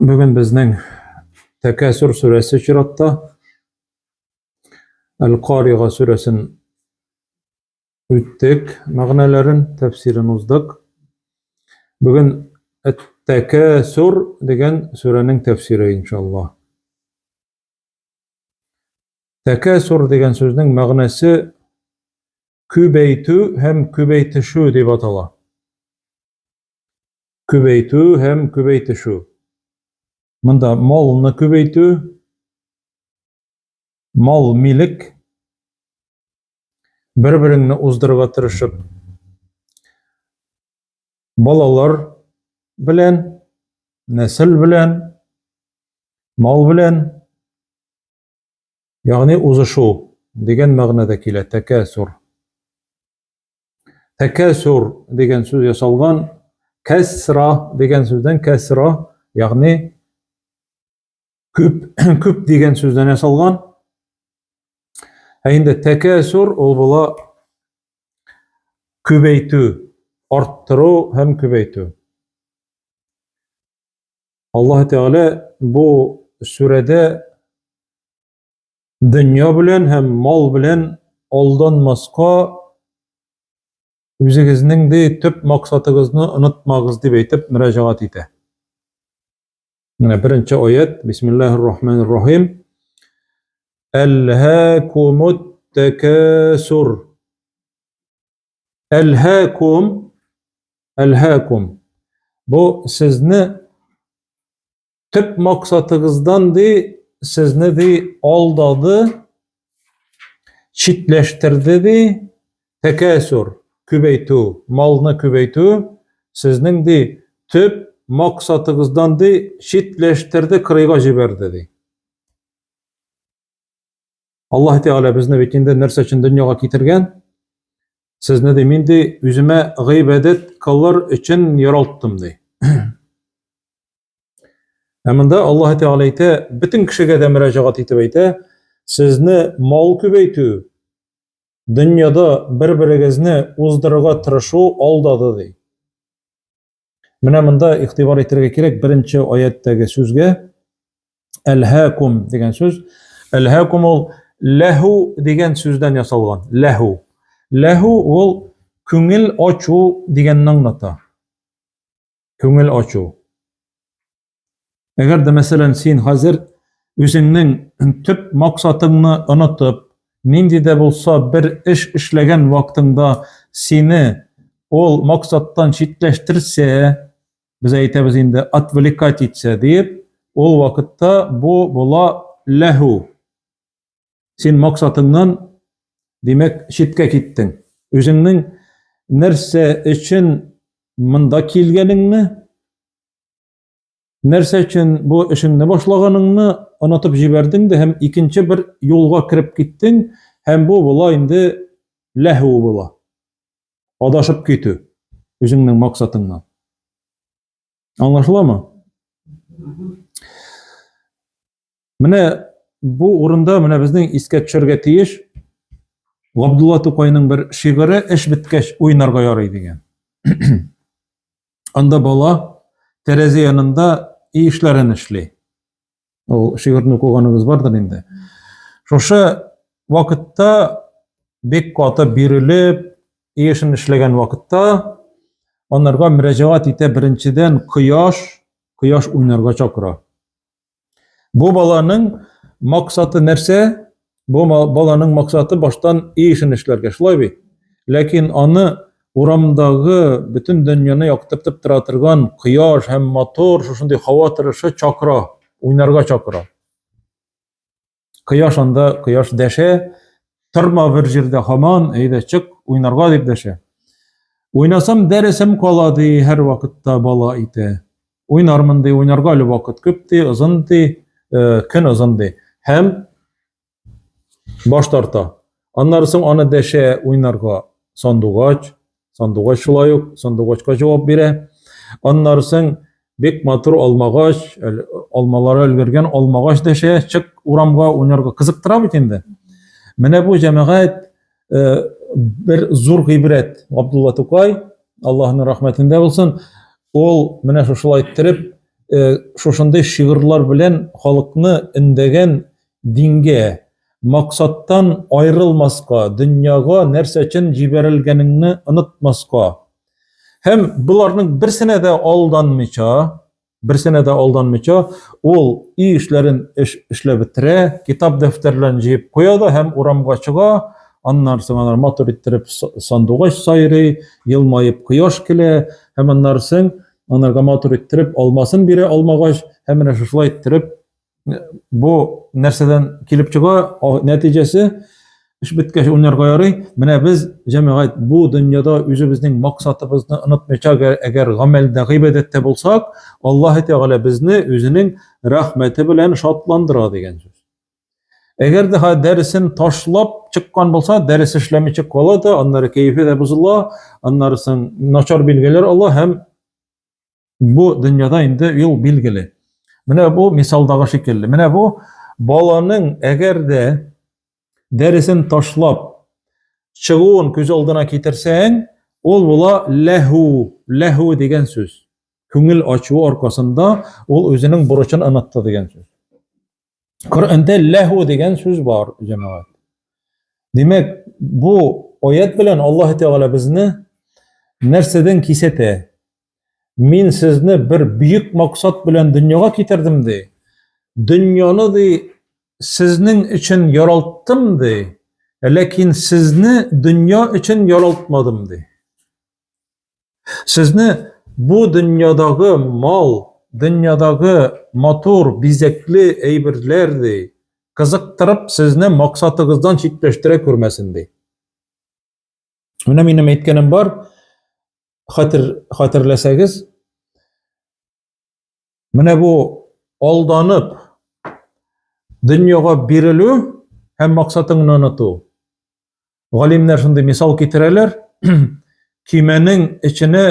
Бүген безнең Тәкәсүр сүрәсе чиратта. Әл-Карига сүрәсен үттек, мәгънәләрен, тәфсирен уздык. Бүген Әт-Тәкәсүр дигән сүрәнең тәфсире иншалла. Тәкәсүр дигән сүзнең мәгънәсе күбәйтү һәм күбәйтешү дип атала. Күбәйтү һәм күбәйтешү. Монда малны күбәйтү, мал милек, бер-береңне уздырырга тырышып, балалар белән, нәсел белән, мал белән, ягъни узышу дигән мәгънәдә килә тәкәсүр. Тәкәсүр дигән сүз ясалган кәсра дигән сүздән кәсра, ягъни күп, күп дигән сүздән ясалган. Ә инде тәкәсүр ул була күбәйтү, арттыру һәм күбәйтү. Аллаһ Тәгалә бу сүрәдә Дөнья белән һәм мал белән алданмаска, үзегезнең ди төп максатыгызны онытмагыз дип әйтеп мөрәҗәгать итә. Менә беренче аят, Бисмиллаһир рахманир рахим. Әлһәкумут тәкәсур. Әлһәкум, әлһәкум. Бу сезне Төп максатыгыздан ди, сезне ди алдады, читләштерде ди, тәкәсүр, күбәйтү, малны күбәйтү, сезнең ди төп максатыгыздан ди читләштерде, кырыйга җибәрде ди. Аллаһ Тәгалә безне бит инде нәрсә өчен дөньяга китергән? Сезне ди мин ди үземә гыйбадәт кылыр өчен яралттым ди. Ә монда Аллаһ Тәгалә әйтә, бөтен кешегә дә мөрәҗәгать итеп әйтә, сезне мал күбәйтү, дөньяда бер-берегезне уздырырга тырышу алдады ди. Менә монда игътибар итәргә кирәк беренче аяттәге сүзгә. Әлһәкум дигән сүз. Әлһәкум ул ләһу дигән сүздән ясалган. Ләһу. Ләһу ул күңел ачу дигәнне аңлата. Күңел ачу. Әгәр дә, мәсәлән, син хәзер үзеңнең төп максатыңны онытып, нинди дә булса бер эш эшләгән вакытыңда сине ул максаттан читләштерсә, без әйтәбез инде отвлекать итсә диеп, ул вакытта бу була ләһу. Син максатыңнан, димәк, читкә киттең. Үзеңнең нәрсә өчен монда килгәнеңне, нәрсә өчен бу эшеңне башлаганыңны онытып җибәрдең дә һәм икенче бер юлга кереп киттең, һәм бу була инде ләһү була. Адашып китү үзеңнең максатыңнан. Аңлашыламы? Менә бу урында менә безнең искә төшәргә тиеш Габдулла Тукайның бер шигыре эш беткәч уйнарга ярый дигән. Анда бала тәрәзә янында өй эшләрен эшли. Ул шигырьне укыганыгыз бардыр инде. Шушы вакытта бик каты бирелеп, өй эшен эшләгән вакытта анарга мөрәҗәгать итә беренчедән кояш, кояш уйнарга чакыра. Бу баланың максаты нәрсә? Бу баланың максаты баштан өй эшен эшләргә, шулай бит? Ләкин аны урамдагы бөтен дөньяны яктыртып тора торган кояш һәм матур шушындый һава торышы чакыра, уйнарга чакыра. Кояш анда, кояш дәшә, торма бер җирдә һаман, әйдә чык, уйнарга дип дәшә. Уйнасам дәресем кала ди, һәр вакытта бала әйтә. Уйнармын ди, уйнарга әле вакыт күп ди, озын ди, э, көн озын ди. Һәм баш тарта. Аннары соң аны дәшә уйнарга сандугач, Сандугач шулай ук сандугачка җавап бирә. Аннары соң бик матур алмагач, алмалары өлгергән алмагач дәшә, чык урамга уйнарга кызыктыра бит инде. Менә бу җәмәгать э, бер зур гыйбрәт. Габдулла Тукай, Аллаһның рәхмәтендә булсын, ул менә шушылай иттереп шушындый шигырьләр белән халыкны өндәгән дингә, максаттан аерылмаска, дөньяга нәрсә өчен җибәрелгәнеңне онытмаска. Һәм боларның берсенә дә алданмыйча, берсенә дә алданмыйча, ул өй эшләрен эш, эшләп бетерә, китап дәфтәрләрен җыеп куя да һәм урамга чыга, аннан соң алар матур иттереп сандугач сайрый, елмаеп кояш килә, һәм аннан соң анарга матур иттереп алмасын бирә алмагач, һәм менә шушылай иттереп бу нәрсәдән килеп чыга, нәтиҗәсе эш беткәч уйнарга ярый. Менә без, җәмәгать, бу дөньяда үзебезнең максатыбызны онытмыйча, әгәр гамәлдә, гыйбадәттә булсак, Аллаһ Тәгалә безне үзенең рәхмәте белән шатландыра дигән сүз. Әгәр дә дәресен ташлап чыккан булса, дәрес эшләмичә кала да, аннары кәефе дә бозыла, аннары соң начар билгеләр ала һәм Бу дөньяда инде юл билгеле. Менә бу мисалдагы шикелле. Менә бу баланың әгәр дә дәресен ташлап чыгуын күз алдына китерсәң, ул була ләһу, ләһу дигән сүз. Күңел ачуы аркасында ул үзенең бурычын онытты дигән сүз. Коръәндә ләһу дигән сүз бар, җәмәгать. Димәк, бу аят белән Аллаһ Тәгалә безне нәрсәдән кисәтә? Мин сезне бер бөек максат белән дөньяга китердем ди. Дөньяны ди сезнең өчен яралттым ди. Ләкин сезне дөнья өчен яралтмадым ди. Сезне бу дөньядагы мал, дөньядагы матур, бизәкле әйберләр ди, кызыктырып сезне максатыгыздан читләштерә күрмәсен ди. Менә минем әйткәнем бар, хәтер хәтерләсәгез, менә бу алданып дөньяга бирелү һәм максатыңны оныту. Галимнәр шундый мисал китерәләр, көймәнең эченә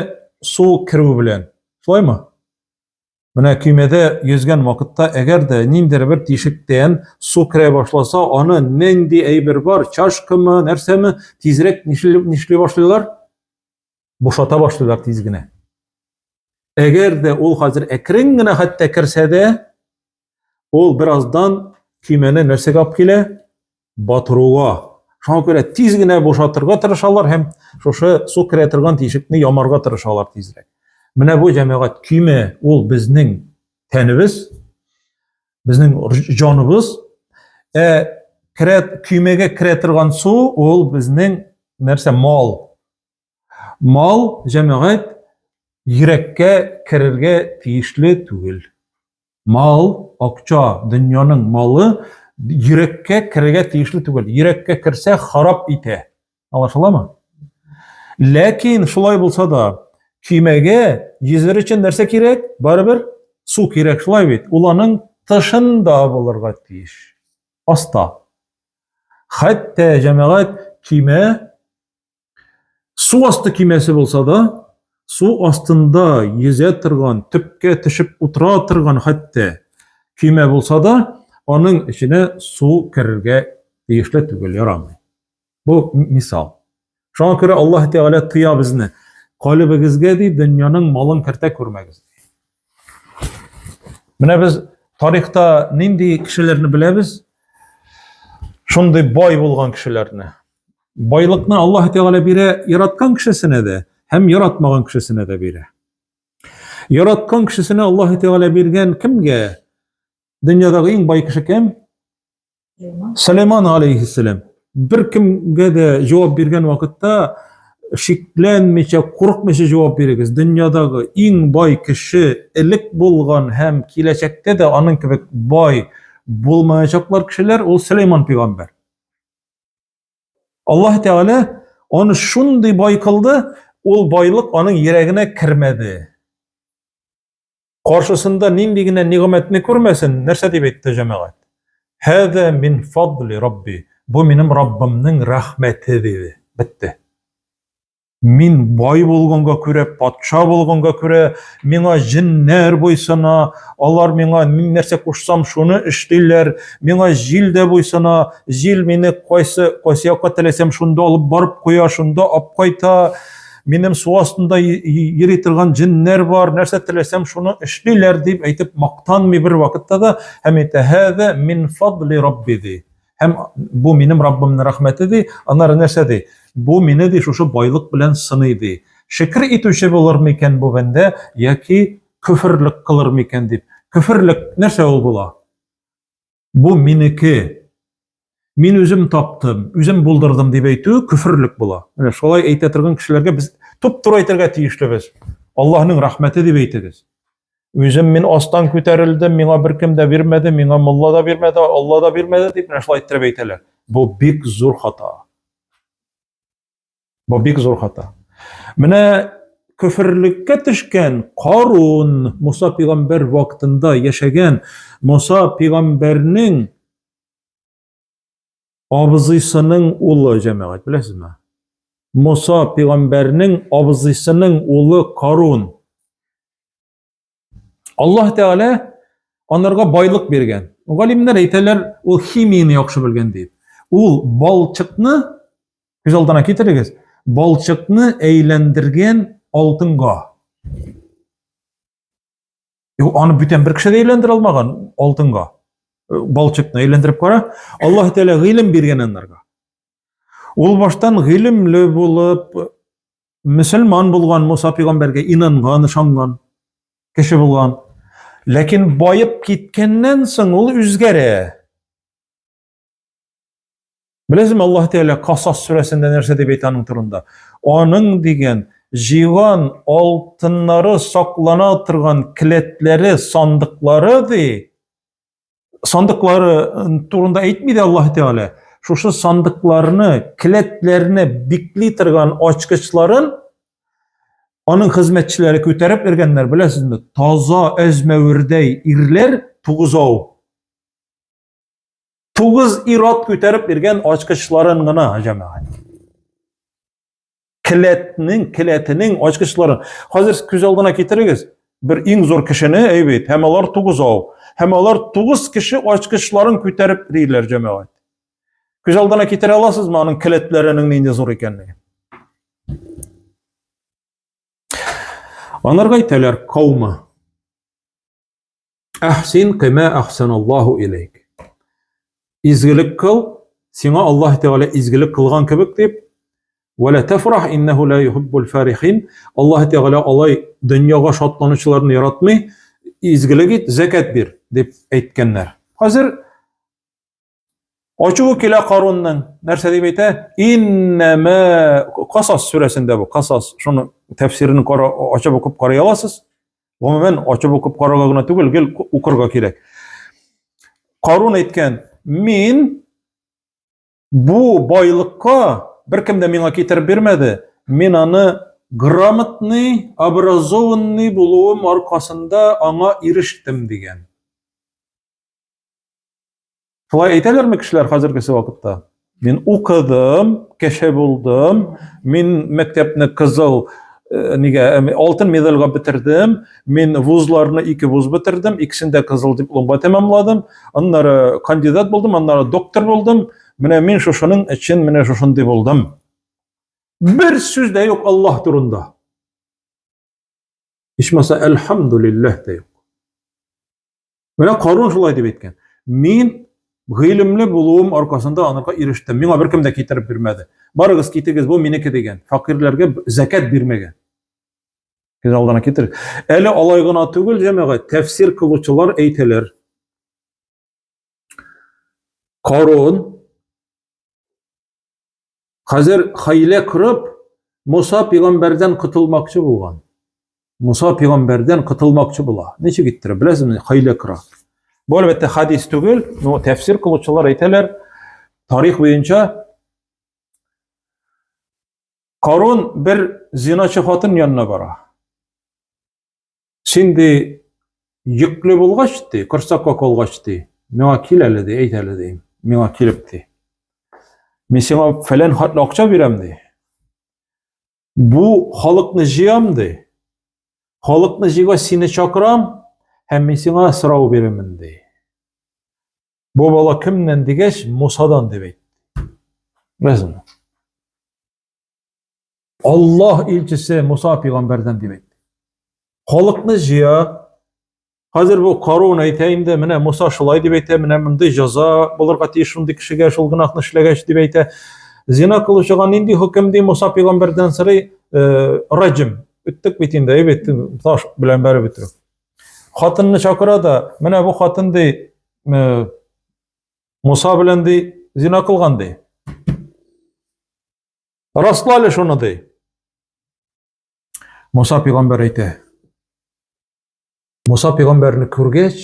су керү белән. Шулаймы? Менә көймәдә йөзгән вакытта, әгәр дә ниндидер бер тишектән су керә башласа, аны нинди әйбер бар, чашкамы, нәрсәме, тизрәк нишли, нишли башлыйлар? Бушата башлыйлар тиз генә. Әгәр дә ул хәзер әкрен генә хәтта керсә дә, ул бераздан көймәне нәрсәгә алып килә? Батыруга. Шуңа күрә тиз генә бушатырга тырышалар һәм шушы су керә торган тишекне ямарга тырышалар тизрәк. Менә бу җәмәгать көймә ул безнең тәнебез, безнең җаныбыз. Ә керә көймәгә керә торган су ул безнең нәрсә мал. Мал җәмәгать йөрәккә керергә тиешле түгел. Мал, акча, дөньяның малы йөрәккә керергә тиешле түгел. Йөрәккә керсә, харап итә. Аңлашыламы? Ләкин шулай булса да, көймәгә йөзер өчен нәрсә кирәк? Барыбер су кирәк, шулай бит. Ул аның тышында булырга тиеш. Аста. Хәтта җәмәгать көймә Су асты көймәсе булса да, су астында йөзә торган, төпкә төшеп утыра торган хәтта көймә булса да, аның эченә су керергә тиешле түгел, ярамый. Бу мисал. Шуңа күрә Аллаһ Тәгалә тыя безне. Калебегезгә ди дөньяның малын кертә күрмәгез. Менә без тарихта нинди кешеләрне беләбез? Шундый бай булган кешеләрне. Байлыкны Аллаһ Тәгалә бирә яраткан кешесенә дә һәм яратмаган кешесенә дә бирә. Яраткан кешесенә Аллаһ Тәгалә биргән кемгә? Дөньядагы иң бай кеше кем? Сөләйман алейхиссәлам. Бер кемгә дә җавап биргән вакытта шикләнмичә, курыкмыйча җавап бирегез. Дөньядагы иң бай кеше элек булган һәм киләчәктә дә аның кебек бай булмаячаклар кешеләр ул Сөләйман пәйгамбәр. Аллаһ Тәгалә аны шундый бай кылды, ул байлык аның йөрәгенә кермәде. Каршысында нинди генә нигъмәтне күрмәсен, нәрсә дип әйтте җәмәгать? Һәзә мин фадли Рабби. Бу минем Раббымның рәхмәте диде. Бетте. Мин бай булганга күрә, патша булганга күрә, миңа җеннәр буйсына, алар миңа мин нәрсә кушсам, шуны эшлиләр, миңа җил дә буйсына, җил мине кайсы, кайсы якка теләсәм, шунда алып барып куя, шунда алып кайта. минем су астында йөри торган җеннәр бар, нәрсә теләсәм шуны эшлиләр дип әйтеп мактанмый бер вакытта да һәм әйтә, "Һәзә мин фадли рабби" ди. Һәм бу минем Раббымның рәхмәте ди. Аннары нәрсә ди? Бу мине ди шушы байлык белән сыный ди. Шөкер итүче булыр микән бу бәндә яки көферлек кылыр микән дип. Көферлек нәрсә ул була? Бу минеке. Мин үзем таптым, үзем булдырдым дип әйтү көферлек була. Менә шулай әйтә торган кешеләргә без туп-туры әйтергә тиешлебез. Аллаһның рәхмәте дип әйтегез. Үзем мин астан күтәрелдем, миңа беркем дә бирмәде, миңа мулла да бирмәде, Алла да бирмәде дип менә шулай иттереп әйтәләр. Бу бик зур хата. Бу бик зур хата. Менә көферлеккә төшкән Карун, Муса пәйгамбәр вакытында яшәгән Муса пәйгамбәрнең абзыйсының улы җәмәгать, беләсезме? Муса пәйгамбәрнең абзыйсының улы Карун. Аллаһ Тәгалә анарга байлык биргән. Галимнәр әйтәләр, ул химияне яхшы белгән дип. Ул балчыкны, күз алдына китерегез, балчыкны әйләндергән алтынга. Аны бүтән бер кеше дә әйләндерә алмаган алтынга. Балчыкны әйләндереп кара. Аллаһ Тәгалә гыйлем биргән анарга. Ул баштан гыйлемле булып, мөселман булган, Муса пәйгамбәргә инанган, ышанган кеше булган. Ләкин баеп киткәннән соң ул үзгәрә. Беләсезме, Аллаһ Тәгалә Касас сүрәсендә нәрсә дип әйтә аның турында? Аның дигән җыйган алтыннары саклана торган келәтләре, сандыклары ди, сандыклары турында әйтми дә Аллаһ Тәгалә. Шушы сандыкларны, келәтләрне бикли торган ачкычларын аның хезмәтчеләре күтәреп йөргәннәр, беләсезме? Таза әзмәвердәй ирләр тугызау. Тугыз ир-ат күтәреп йөргән ачкычларын гына, җәмәгать. Келәтнең, келәтенең ачкычларын. Хәзер күз алдына китерегез. Бер иң зур кешене, әй бит, һәм алар тугызау. Һәм алар тугыз кеше ачкычларын күтәреп йөриләр, җәмәгать. Күз алдына китерә аласызмы аның келәтләренең нинди зур икәнлеген? Анарга әйтәләр, каумы. Әхсин кыма әхсаналлаһу илейк. Изгелек кыл, сиңа Аллаһ Тәгалә изгелек кылган кебек дип, Вә ла тафрах иннәһу ла юхиббул фарихин. Аллаһ Тәгалә алай дөньяга шатланучыларны яратмый, изгелек ит, зәкәт бир дип әйткәннәр. Хәзер Ачуы килә Карунның. Нәрсә дип әйтә? Иннәмә Касас сүрәсендә бу, Касас. Шуны тәфсирен кара, ачып укып карый аласыз. Гомумән, ачып укып карарга гына түгел, гел укырга кирәк. Карун әйткән, мин бу байлыкка беркем дә миңа китереп бирмәде. Мин аны грамотный, образованный булуым аркасында аңа ирештем дигән. Шулай әйтәләрме кешеләр хәзергесе вакытта? Мин укыдым, кеше булдым, мин мәктәпне кызыл э, нигә э, алтын медальгә бетердем, мин вузларны ике вуз бетердем, икесен дә кызыл дипломга тәмамладым, аннары кандидат булдым, аннары доктор булдым. Менә мин шушының өчен менә шушындый булдым. Бер сүз дә юк Аллаһ турында. Ичмаса әлхәмдулилләһ тә юк. Менә Карун шулай дип әйткән. Мин гыйлемле булуым аркасында анарга ирештем. Миңа беркем дә китереп бирмәде. Барыгыз китегез, бу минеке дигән. Факирләргә зәкәт бирмәгән. Күз алдына китер. Әле алай гына түгел, җәмәгать, тәфсир кылучылар әйтәләр. Карун Хәзер хәйлә корып, Муса пәйгамбәрдән котылмакчы булган. Муса пәйгамбәрдән котылмакчы була. Ничек иттереп, беләсезме, хәйлә кора. Бу әлбәттә хадис түгел, но тәфсир кылучылар әйтәләр, тарих буенча Карун бер зиначы хатын янына бара. Син ди йөкле булгач ди, корсакка калгач ди, миңа кил әле ди, әйт әле ди, миңа килеп ди. Мин сиңа фәлән хәтле акча бирәм ди. Бу халыкны җыям ди. Халыкны җыйгач сине чакырам һәм мин сиңа сорау бирәмен ди. Бу бала кемнән дигәч, Мусадан дип әйтте. Беләсеңме? Аллаһ илчесе Муса пәйгамбәрдән дип әйтте. Халыкны җыя. Хәзер бу Карун әйтә инде, менә Муса шулай дип әйтә, менә мондый җәза булырга тиеш шундый кешегә шул гөнаһны эшләгәч дип әйтә. Зина кылучыга нинди хөкем ди Муса пәйгамбәрдән сорый, э, раҗм. Үттек бит инде, әйбәт, таш белән бәреп бетерү. Хатынны чакыра да, менә бу хатын ди, э, Муса белән ди, зина кылган ди. Расла әле шуны ди. Муса пәйгамбәр әйтә. Муса пәйгамбәрне күргәч,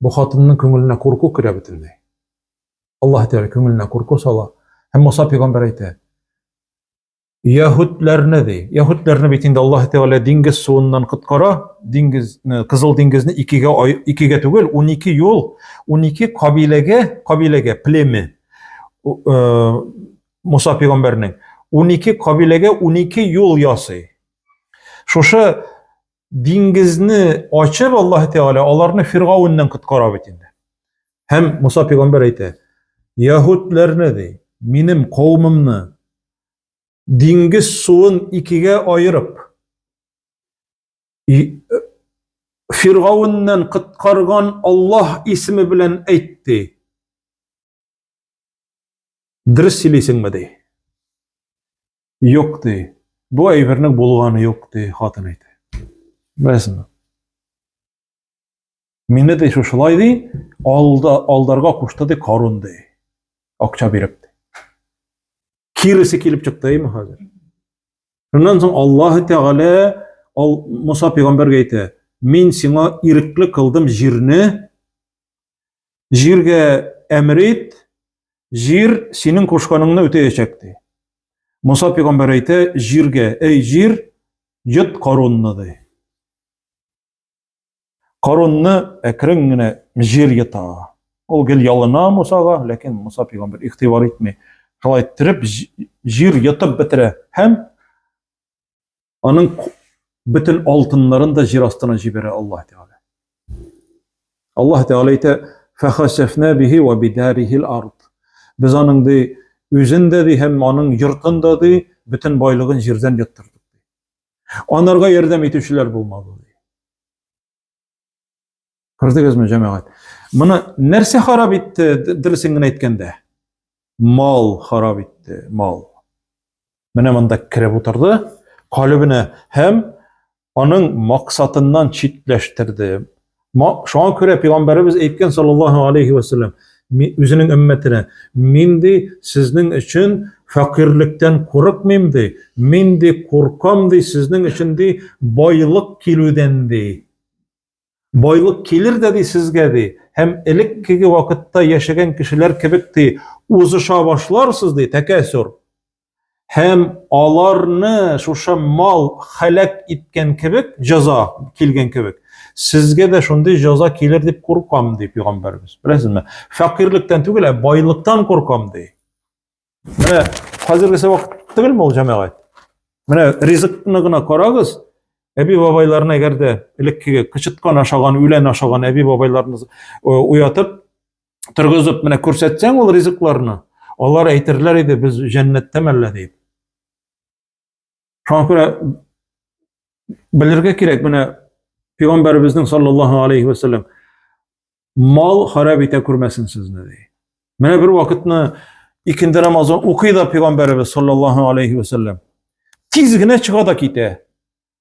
бу хатынның күңеленә курку керә бөтенләй. Аллаһ Тәгалә күңеленә курку сала. Һәм Муса пәйгамбәр әйтә. Яһүдләрне ди. Яһүдләрне бит инде Аллаһ Тәгалә диңгез суыннан коткара, диңгезне, Кызыл диңгезне икегә икегә түгел, 12 юл, 12 кабиләгә, кабиләгә, племя. Э, Муса пәйгамбәрнең 12 кабиләгә 12 юл ясый. Шушы диңгезне ачып Аллаһ Тәгалә аларны Фиргауннан коткара бит инде. Һәм Муса пәйгамбәр әйтә: "Яһүдләрне ди, минем кавымымны диңгез суын икегә аерып, Фиргауннан коткарган Аллаһ исеме белән әйт ди. Дөрес сөйлисеңме ди. Юк ди. Бу әйбернең булганы юк ди, хатын әйтә. Беләсеңме? Мине ди шушылай ди, алда алдарга кушты ди Карун ди. Акча биреп ди. Киресе килеп чыкты әйме хәзер. Шуннан соң Аллаһ Тәгалә ал Муса пәйгамбәргә әйтә: "Мин сиңа ирекле кылдым җирне, җиргә әмер ит, җир синең кушканыңны үтәячәк ди. Муса пәйгамбәр әйтә җиргә, әй җир, йот Карунны ди. Карунны әкрен генә җир йота. Ул гел ялына Мусага, ләкин Муса пәйгамбәр игътибар итми. Шулай иттереп җир йотып бетерә һәм Аның бөтен алтыннарын да җир астына җибәрә Аллаһ Тәгалә. Аллаһ Тәгалә әйтә: "Фахасафна бихи ва бидарихил ард". Без аның ди үзен дә ди һәм аның йортын да ди бөтен байлыгын җирдән йоттырдык ди. Анарга ярдәм итүчеләр булмады ди. Күрдегезме, җәмәгать? Моны нәрсә харап итте, дөресен генә әйткәндә? Мал харап итте, мал. Менә монда кереп утырды, калебенә һәм аның максатыннан читләштерде. Шуңа күрә пәйгамбәребез әйткән саллаллаһу алейхи ва саллям үзенең өммәтенә, мин ди сезнең өчен фәкыйрьлектән курыкмыйм ди, мин ди куркам ди сезнең өчен ди байлык килүдән ди. Байлык килер дә ди сезгә ди, һәм элеккеге вакытта яшәгән кешеләр кебек ди, узыша башларсыз ди, тәкәсүр. Һәм аларны шушы мал хәләк иткән кебек, җәза килгән кебек, сезгә дә шундый җәза килер дип куркам, ди пәйгамбәребез. Беләсезме? Фәкыйрьлектән түгел, ә байлыктан куркам, ди. Менә хәзергесе вакыт түгелме ул җәмәгать? Менә ризыкны гына карагыз, әби бабайларны әгәр дә элеккеге кычыткан ашаган, үлән ашаган әби бабайларны э, уятып, торгызып менә күрсәтсәң ул ризыкларны, алар әйтерләр иде, без җәннәттә мәллә дип. Шуңа күрә белергә кирәк, менә пәйгамбәребезнең саллаллаһу алейхи ва саллям мал харап итә күрмәсен сезне ди. Менә бер вакытны икенде намазын укый да пәйгамбәребез саллаллаһу алейхи ва саллям. Тиз генә чыга да китә.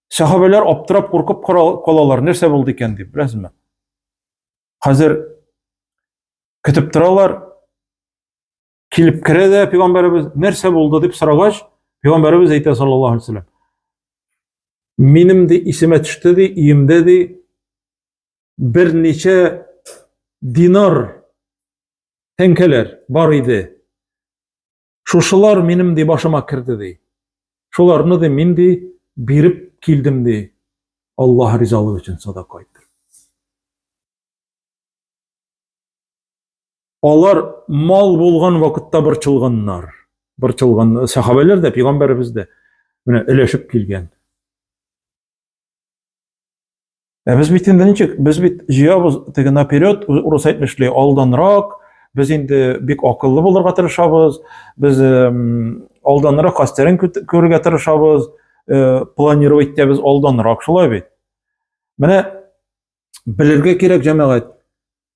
Сәхабәләр аптырап куркып калалар, нәрсә булды икән дип, беләсезме? Хәзер көтеп торалар. Килеп керә дә пәйгамбәребез, нәрсә булды дип сорагач, пәйгамбәребез әйтә саллаллаһу алейһи ва саллям. Минем ди исемә төште ди, өемдә ди берничә динар тәңкәләр бар иде. Шушылар минем ди башыма керде ди. Шуларны ди мин ди биреп килдем ди. Аллаһ ризалыгы өчен садака иттем. Алар мал булган вакытта борчылганнар. Борчылган сахабәләр дә, пәйгамбәребез дә менә өләшеп килгән. Ә без бит инде ничек? Без бит җыябыз теге наперед, урыс әйтмешли, алданрак, Без инде бик акыллы булырга тырышабыз, без алданрак хәстәрен күрергә тырышабыз, э, планировать итәбез алданрак, шулай бит. Менә белергә кирәк, җәмәгать,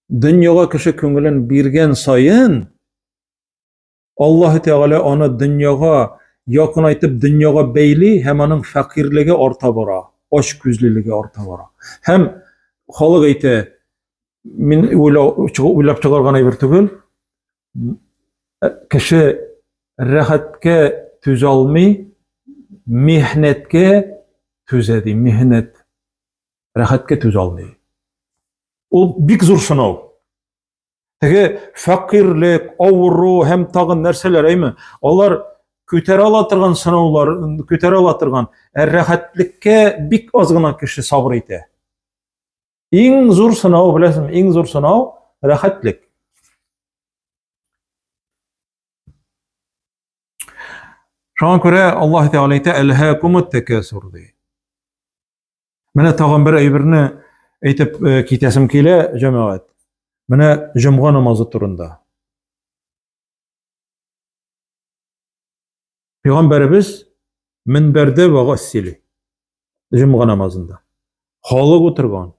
дөньяга кеше күңелен биргән саен, Аллаһ Тәгалә аны дөньяга якынайтып, дөньяга бәйли һәм аның фәкыйрьлеге арта бара, ач күзлелеге арта бара. Һәм халык әйтә, мин уйлап чыгарган әйбер түгел, кеше рәхәткә түзә алмый, михнәткә түзә ди, михнәт. Рәхәткә түзә алмый. Ул бик зур сынау. Теге фәкыйрьлек, авыру һәм тагын нәрсәләр, әйме? Алар күтәрә ала торган сынаулар, күтәрә ала торган, ә рәхәтлеккә бик аз гына кеше сабыр итә. Иң зур сынау, беләсеңме, иң зур сынау рәхәтлек. Шуңа күрә Аллаһ Тәгалә әйтә, "Әлһәкумут тәкәсур" ди. Менә тагын бер әйберне әйтеп э, китәсем килә, җәмәгать. Менә җомга намазы турында. Пәйгамбәребез минбәрдә вагаз сөйли. Җомга намазында. Халык утырган.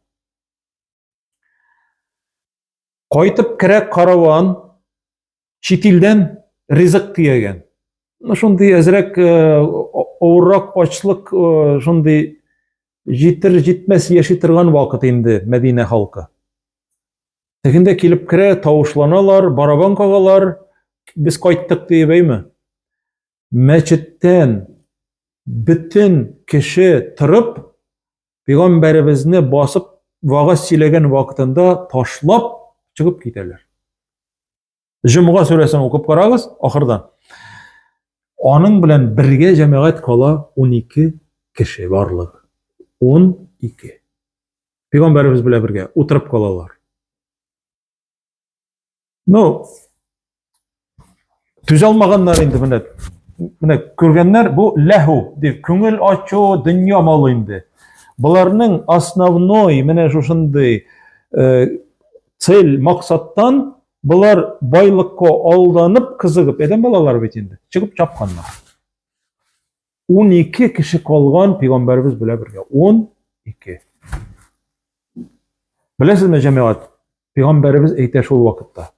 Кайтып керә караван, чит илдән ризык төягән. Ну, шундый әзрәк э, авыррак ачлык, э, шундый җитер җитмәс яши торган вакыт инде Мәдинә халкы. Тегендә килеп керә, тавышланалар, барабан кагалар, без кайттык диеп, әйме? Мәчеттән бөтен кеше торып, пәйгамбәребезне басып вагаз сөйләгән вакытында ташлап чыгып китәләр. Җомга сүрәсен укып карагыз ахырдан. Аның белән бергә җәмәгать кала 12 кеше барлыгы. 12. Пәйгамбәребез белән бергә утырып калалар. Ну, түзә алмаганнар инде менә. Менә күргәннәр бу ләһу дип күңел ачу, дөнья малы инде. Боларның основной менә шушындый э, цель, максаттан болар байлыкка алданып, кызыгып, адәм балалары бит инде, чыгып чапканнар. 12 кеше калган пәйгамбәребез белән бергә. 12. Беләсезме, җәмәгать, пәйгамбәребез әйтә шул вакытта.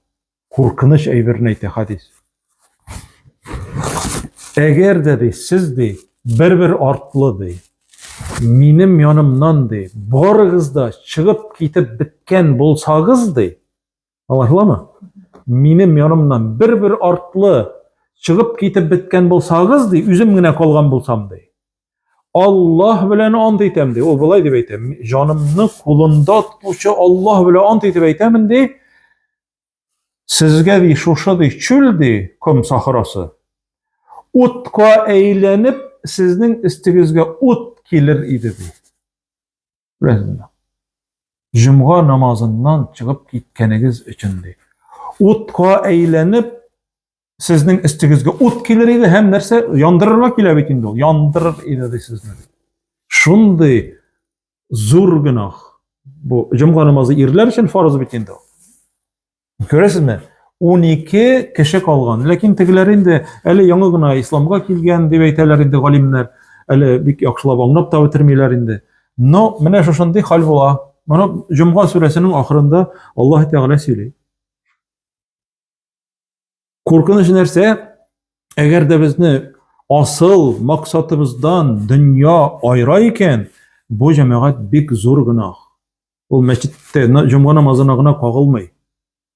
Куркыныч әйберне әйтә хадис. Әгәр дә ди, сез ди, бер-бер артлы ди, минем янымнан ди, барыгыз да чыгып китеп беткән булсагыз ди, аңлашыламы? Минем янымнан бер-бер артлы чыгып китеп беткән булсагыз ди, үзем генә калган булсам ди. Аллаһ белән ант итәм ди. Ул болай дип әйтә. Җанымны кулында тотучы Аллаһ белән ант итеп әйтәмен ди. Сезгә ди шушы ди чүл ди ком сахрасы. Утка әйләнеп сезнең өстегезгә ут килер иде ди. Беләсезме? Җомга намазыннан чыгып киткәнегез өчен ди. Утка әйләнеп сезнең өстегезгә ут килер иде һәм нәрсә яндырырга килә бит инде ул. Яндырыр иде ди сезне. Шундый зур гөнаһ. Бу җомга намазы ирләр өчен фарыз бит инде ул. Күрәсезме? 12 кеше калган. Ләкин тегеләр инде әле яңа гына исламга килгән дип әйтәләр инде галимнәр. Әле бик яхшылап аңлап та бетермиләр инде. Но менә шушындый хәл була. Моны Җомга сүрәсенең ахырында Аллаһ Тәгалә сөйли. Куркыныч нәрсә, әгәр дә безне асыл максатыбыздан дөнья айыра икән, бу җәмәгать бик зур гөнаһ. Ул мәчеттә җомга намазына гына кагылмый.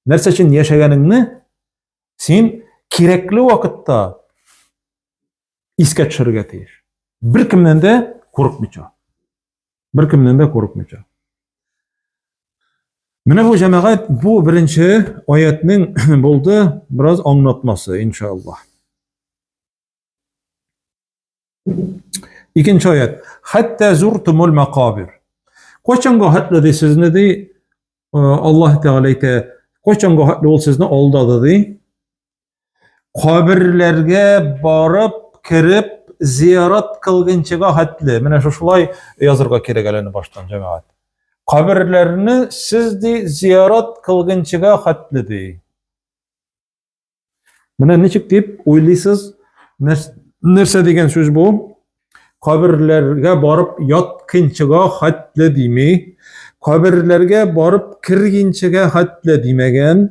Нәрсә өчен яшәгәнеңне син кирәкле вакытта искә төшерергә тиеш. Беркемнән дә курыкмыйча. Беркемнән дә курыкмыйча. Менә бу җәмәгать, бу беренче аятның булды бераз аңлатмасы, иншаллаһ. Икенче аят. Хәтта зуртумул макабир. Кайчанга хәтле ди сезне ди э, Аллаһ Тәгалә әйтә, кайчанга хәтле ул сезне алдады ди. Каберләргә барып кереп зиярат кылгынчыга хәтле. Менә шушылай язырга кирәк әле баштан җәмәгать. Каберләрне сез ди зиярат кылгынчыга хәтле ди. Менә ничек дип уйлыйсыз, нәрсә дигән сүз бу? Каберләргә барып яткынчыга хәтле дими, каберләргә барып кергенчегә хәтле димәгән,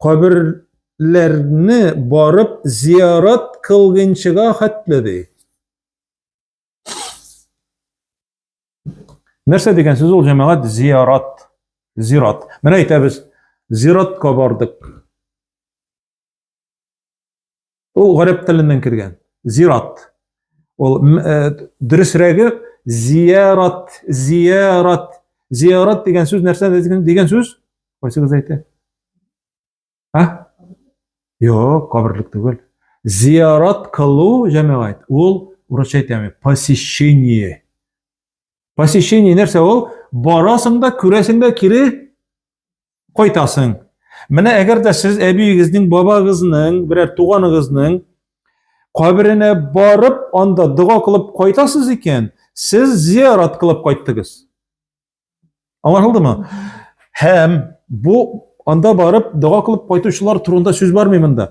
каберләрне барып зиярат кылгынчыга хәтле ди. Нәрсә дигән сүз ул, җәмәгать? Зиярат. Зират. Менә әйтәбез, зиратка бардык. Ул гарәп теленнән кергән. Зират. Ул э, дөресрәге зиярат, зиярат. Зиярат дигән сүз нәрсә дигән сүз? Кайсыгыз әйтә? А? Юк, каберлек түгел. Зиярат кылу, җәмәгать, ул урысча әйтәме, посещение. Посещение нәрсә ул? Барасың да, күрәсең дә, кире кайтасың. Менә әгәр дә сез әбиегезнең, бабагызның, берәр туганыгызның каберенә барып, анда дога кылып кайтасыз икән, сез зиярат кылып кайттыгыз. Аңлашылдымы? Һәм бу анда барып дога кылып кайтучылар турында сүз бармый монда.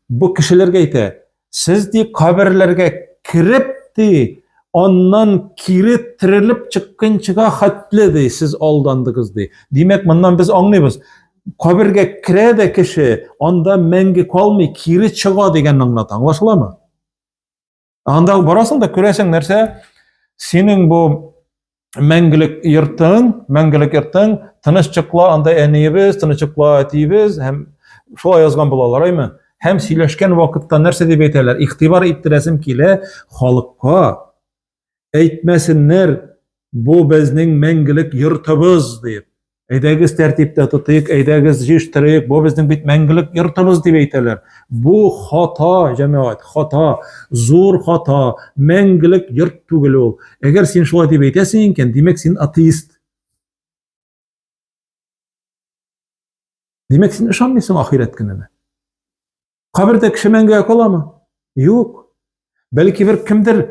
Бу кешеләргә әйтә, сез ди каберләргә кереп ди, аннан кире терелеп чыкканчыга хәтле ди, сез алдандыгыз ди. Димәк, моннан без аңлыйбыз. Кабергә керә дә кеше, анда мәңге калмый, кире чыга дигәнне аңлата. Аңлашыламы? Анда барасың да күрәсең нәрсә? Синең бу мәңгелек йортың, мәңгелек йортың тыныч чыкла, анда әниебез, тыныч чыкла әтиебез һәм шулай язган булалар, әйме? Һәм сөйләшкән вакытта нәрсә дип әйтәләр? Игътибар иттерәсем килә халыкка. Әйтмәсеннәр, бу безнең мәңгелек йортыбыз дип. Әйдәгез тәртиптә тотыйк, әйдәгез җыештырыйк, бу безнең бит мәңгелек йортыбыз дип әйтәләр. Бу хата, җәмәгать, хата, зур хата, мәңгелек йорт түгел ул. Әгәр син шулай дип әйтәсең икән, димәк син атеист. Димәк син ышанмыйсың ахирәт көненә. Кабердә кеше мәңгегә каламы? Юк. Бәлки бер кемдер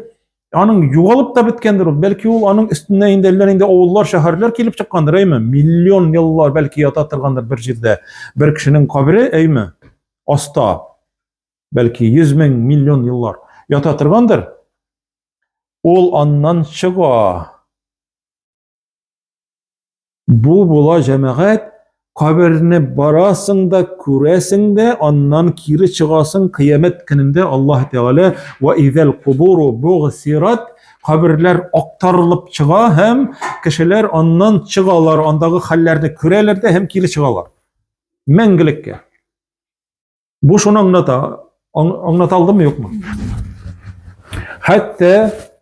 аның югалып та беткәндер ул. Бәлки ул аның өстенә инде әллә нинди авыллар, шәһәрләр килеп чыккандыр, әйме? Миллион еллар бәлки ята торгандыр бер җирдә. Бер кешенең кабере, әйме? Аста. Бәлки 100 мең, миллион еллар ята торгандыр. Ул аннан чыга. Бу була җәмәгать, каберне барасың да, күрәсең дә, аннан кире чыгасың кыямәт көнендә Аллаһ Тәгалә ва изәл кубуру бугсират каберләр актарылып чыга һәм кешеләр аннан чыгалар, андагы хәлләрне күрәләр дә һәм кире чыгалар. Мәңгелеккә. Бу шуны аңлата. Аңлата алдымы, юкмы? Хәтта,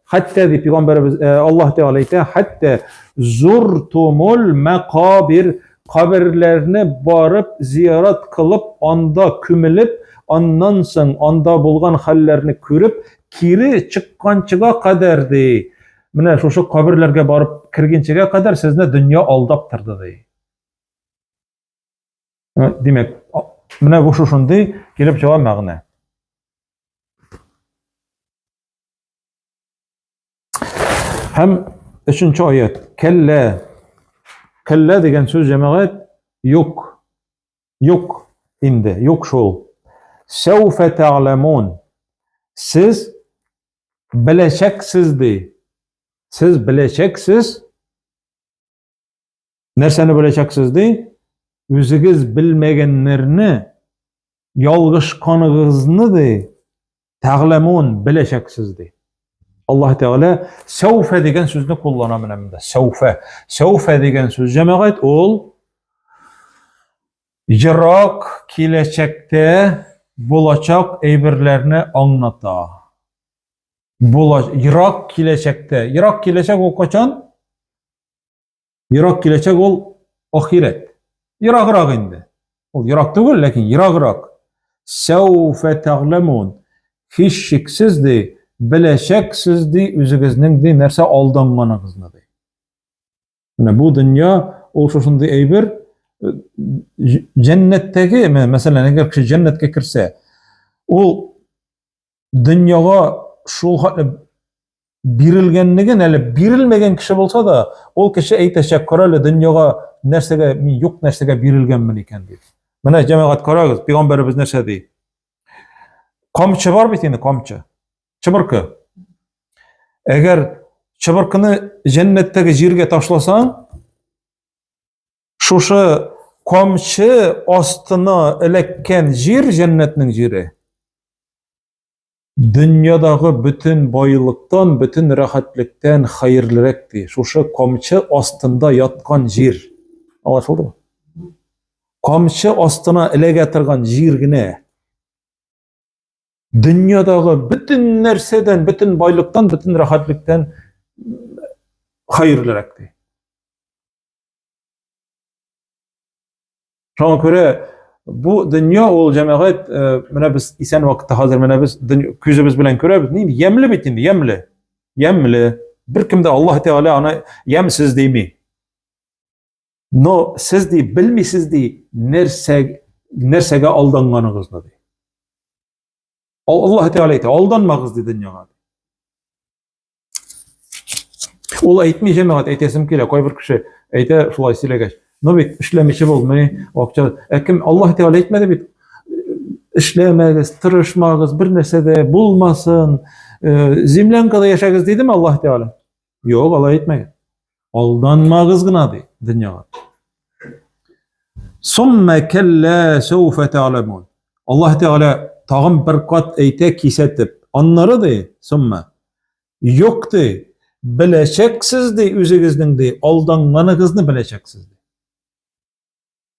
хәтта дип пәйгамбәребез э, Аллаһ Тәгалә әйтә, хәтта зуртумул мәкабир каберләрне барып зиярат кылып, анда күмелеп, аннан соң анда булган хәлләрне күреп, кире чыкканчыга кадәр ди. Менә шушы каберләргә барып кергенчегә кадәр сезне дөнья алдап торды ди. Э, димәк, менә бу шушындый килеп чыга мәгънә. Һәм өченче аят. Кәллә. Кәллә дигән сүз җәмәгать юк. Юк инде, юк шул. Сәүфә тәгъләмун. Сез беләчәксез ди. Сез беләчәксез. Нәрсәне беләчәксез ди? Үзегез белмәгәннәрне, ялгышканыгызны ди, тәгъләмун беләчәксез ди. Аллаһ Тәгалә сәүфә дигән сүзне куллана менә монда. Сәүфә. Сәүфә дигән сүз җәмәгать ул ерак киләчәктә булачак әйберләрне аңлата. Була ерак киләчәктә. Ерак киләчәк ул качан? Ерак киләчәк ул ахирәт. Ераграк инде. Ул ерак түгел, ләкин ераграк. Сәүфә тәгъләмун. Һичшиксез ди, беләчәксез ди, үзегезнең ди нәрсә алданганыгызны ди. Менә бу дөнья ул шушындый әйбер, җәннәттәге, мәсәлән, әгәр кеше җәннәткә керсә, ул дөньяга шул хәтле бирелгәнлеген әле бирелмәгән кеше булса да, ул кеше әйтәчәк, кара әле дөньяга нәрсәгә мин юк нәрсәгә бирелгәнмен икән дип. Менә җәмәгать карагыз, пәйгамбәребез нәрсә ди? Камчы бар бит инде, камчы. Чыбыркы. Әгәр чыбыркыны җәннәттәге җиргә ташласаң, шушы камчы астына эләккән җир җәннәтнең җире дөньядагы бөтен байлыктан, бөтен рәхәтлектән хәерлерәк ди. Шушы камчы астында яткан җир. Аңлашылдымы? Камчы астына эләгә торган җир генә дөньядагы бөтен нәрсәдән, бөтен байлыктан, бөтен рәхәтлектән хәерлерәк ди. Шуңа күрә бу дөнья ул җәмәгать, э, менә без исән вакытта хәзер менә без күзебез белән күрәбез, нинди ямьле бит инде, ямьле. Ямьле. Беркем дә Аллаһ Тәгалә аны ямьсез дими. Но сез ди белмисез ди нәрсә нәрсәгә алданганыгызны ди. Аллаһ Тәгалә әйтә, алданмагыз ди дөньяга. Ул әйтми җәмәгать, әйтәсем килә, кайбер кеше әйтә шулай сөйләгәч. Но бит эшләмичә булмый, акча. Ә кем Аллаһ Тәгалә әйтмәде бит. Эшләмәгез, тырышмагыз, бер нәрсә дә булмасын. Э, землянкада яшәгез дидеме Аллаһ Тәгалә? Юк, алай әйтмәгән. Алданмагыз гына ди дөньяга. Сумма кәллә сәүфә тәгъләмун. Аллаһ Тәгалә тагын бер кат әйтә кисәтеп. Аннары ди, сумма. Юк ди, беләчәксез ди үзегезнең ди, алданганыгызны беләчәксез ди.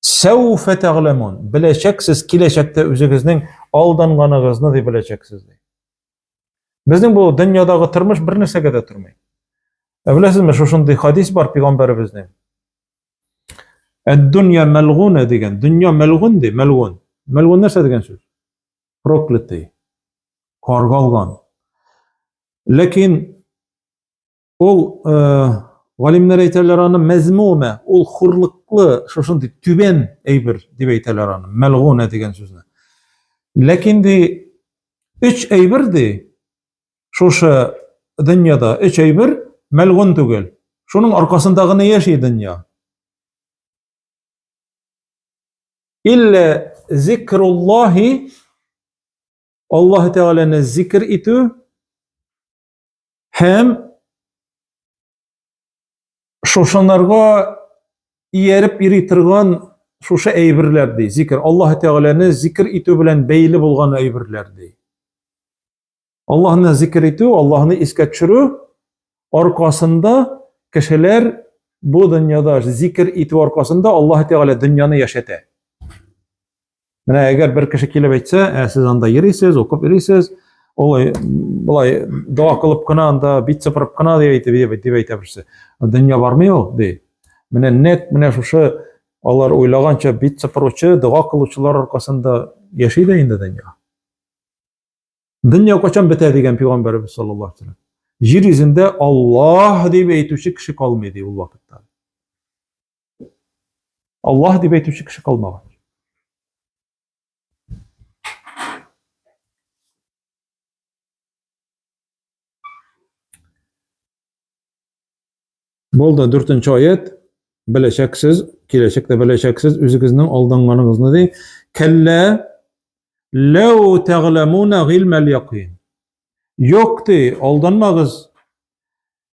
Сәүфә тәгъләмун. Беләчәксез киләчәктә үзегезнең алданганыгызны ди беләчәксез ди. Безнең бу дөньядагы тормыш бер нәрсәгә дә тормый. Ә беләсезме, шушындый хадис бар пәйгамбәребезнең. Әд-дөнья мәлгуна дигән. Дөнья мәлгун ди, мәлгун. Мәлгун нәрсә дигән сүз? Проклятый. Каргалган. Ләкин ул э, галимнәр әйтәләр аны мәзмума, ул хурлыклы, шушындый түбән әйбер дип әйтәләр аны, мәлгуна дигән сүзне. Ләкин ди өч әйбер ди, шушы дөньяда өч әйбер мәлгун түгел. Шуның аркасында гына яши дөнья. Илля зикруллахи Аллаһ Тәгаләне зикр итү Һәм шушынарга ияреп йөри торган шушы әйберләр ди. Зикр Аллаһ Тәгаләне зикр итү белән бәйле булган әйберләр ди. Аллаһны зикр итү, Аллаһны искә төшерү аркасында кешеләр бу дөньяда зикр итү аркасында Аллаһ Тәгалә дөньяны яшәтә. Менә әгәр бер кеше килеп әйтсә, ә сез анда йөрисез, укып йөрисез, олай болай дога кылып кына анда бит сыпырып кына дип әйтеп дип, дип әйтә берсе. Дөнья бармый ул, ди. Менә нәкъ менә шушы алар уйлаганча бит сыпыручы, дога кылучылар аркасында яши дә инде дөнья. Дөнья кайчан бетә дигән пәйгамбәребез саллаллаһу алейһи вәсәлләм. Җир йөзендә Аллаһ дип әйтүче кеше калмый ди ул вакытта. Аллаһ дип әйтүче кеше калмаган. Булды, дүртенче аят. Беләчәксез, киләчәктә беләчәксез үзегезнең алданганыгызны ди. Кәллә ләү тәгъләмуна гыйльмәл якин. Юк ди, алданмагыз.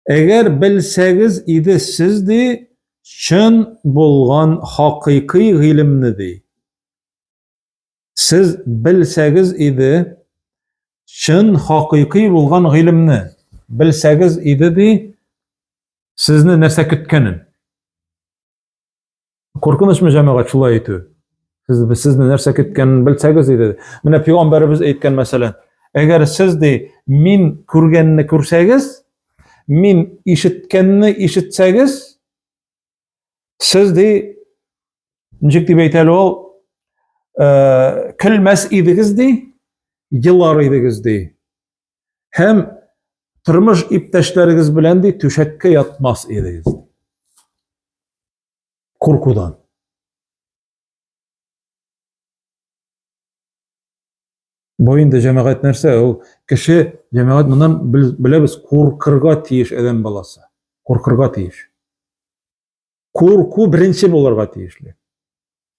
Әгәр белсәгез иде сез ди, чын булган хакыйкый гыйлемне ди. Сез белсәгез иде чын хакыйкый булган гыйлемне, белсәгез иде ди, сезне нәрсә көткәнен. Куркынычмы җәмәгать шулай әйтү? Сез сезне нәрсә көткәнен белсәгез иде. Менә пәйгамбәребез әйткән мәсәлән, әгәр сез ди мин күргәнне күрсәгез, мин ишеткәнне ишетсәгез, сез ди ничек дип әйтә әле ул, э, көлмәс идегез ди, елар идегез ди. Һәм тормыш иптәшләрегез белән ди түшәккә ятмас идегез. Куркудан. Бу инде җәмәгать нәрсә? Ул кеше җәмәгать моннан беләбез, куркырга тиеш адәм баласы. Куркырга тиеш. Курку беренче булырга тиешле.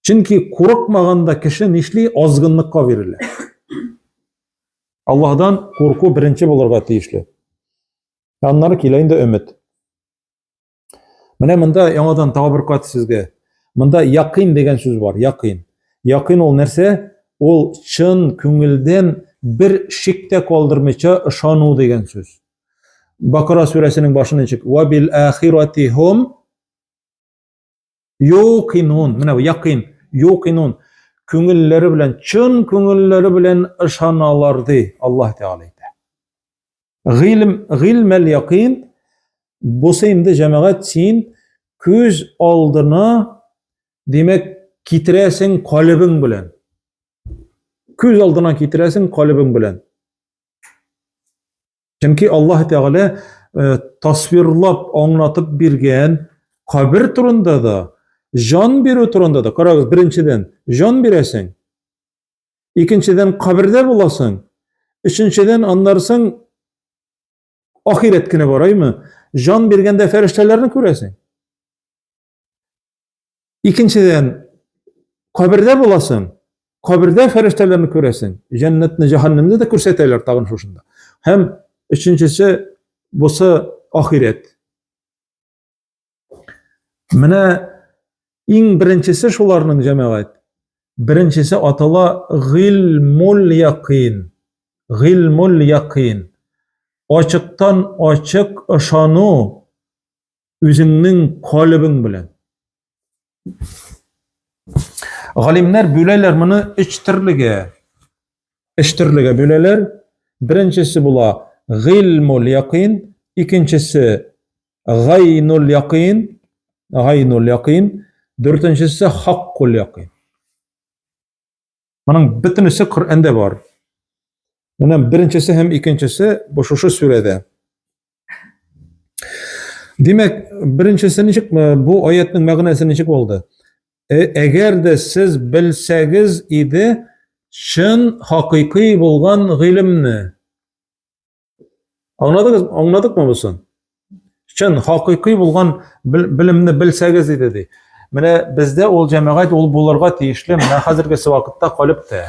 Чөнки курыкмаганда кеше нишли? Азгынлыкка бирелә. Аллаһдан курку беренче булырга тиешле. Аннары килә инде өмет. Менә монда яңадан тагы бер кат сезгә. Монда якын дигән сүз бар, якын. Якын ул нәрсә? Ул чын күңелдән бер шик тә калдырмыйча ышану дигән сүз. Бакара сүрәсенең башы ничек? Ва бил ахирати хум юкинун. Менә бу якын, юкинун. Күңелләре белән, чын күңелләре белән ышаналар ди Аллаһ Тәгалә әйтә. Гыйлем, гыйлмәл якин бусы инде җәмәгать син күз алдына димәк китерәсең калебең белән. Күз алдына китерәсең калебең белән. Чөнки Аллаһ Тәгалә э, тасвирлап аңлатып биргән кабер турында да, җан бирү турында да. Карагыз, беренчедән, җан бирәсең. Икенчедән, кабердә буласың. Өченчедән, аннарсың ахирәт көне бар, әйме? Җан биргәндә фәрештәләрне күрәсең. Икенчедән, кабердә буласың, кабердә фәрештәләрне күрәсең, җәннәтне, җәһәннәмне дә күрсәтәләр тагын шушында. Һәм өченчесе, бусы ахирәт. Менә иң беренчесе шуларның җәмәгать. Беренчесе атала гыйльмул якин. Гыйльмул якин. Ачыктан ачык ышану үзеңнең калебең белән. Галимнәр бүләләр моны өч төрлегә. Өч төрлегә бүләләр. Беренчесе була гыйльмул якин, икенчесе гайнул якин, гайнул якин, дүртенчесе хаккул якин. Моның бөтенесе Коръәндә бар. Менә беренчесе һәм икенчесе бу шушы сүрәдә. Димәк, беренчесе ничек бу аятның мәгънәсе ничек булды? Э, әгәр дә сез белсәгез иде чын хакыйкый булган гыйлемне. Аңладыгыз, аңладыкмы бусын? Чын хакыйкый булган белемне белсәгез иде ди. Менә бездә ул җәмәгать ул булырга тиешле, менә хәзергесе вакытта калып та.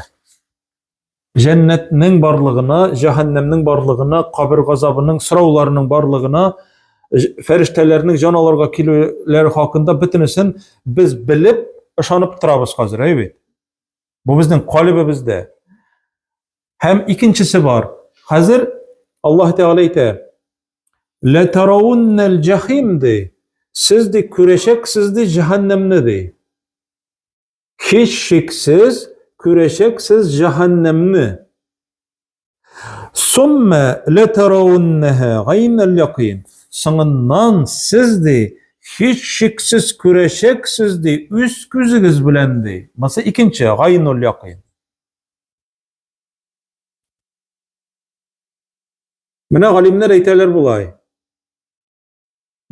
Җәннәтнең барлыгына, җәһәннәмнең барлыгына, кабер газабының, сорауларының барлыгына, фәрештәләрнең җан алырга килүләре хакында бөтенесен без белеп, ышанып торабыз хәзер, әйе бит? Бу безнең калебебездә. Һәм икенчесе бар. Хәзер Аллаһ Тәгалә әйтә: "Ла таравуннал җахим" ди. Сез ди күрәчәксез ди җәһәннәмне ди. Һичшиксез күрәчәксез җәһәннәмне. Сумма латарауннаха гайнал якин. Соңыннан сез ди һичшиксез күрәчәксез ди үз күзегез белән ди. Монысы икенче гайнул якин. Менә галимнәр әйтәләр болай.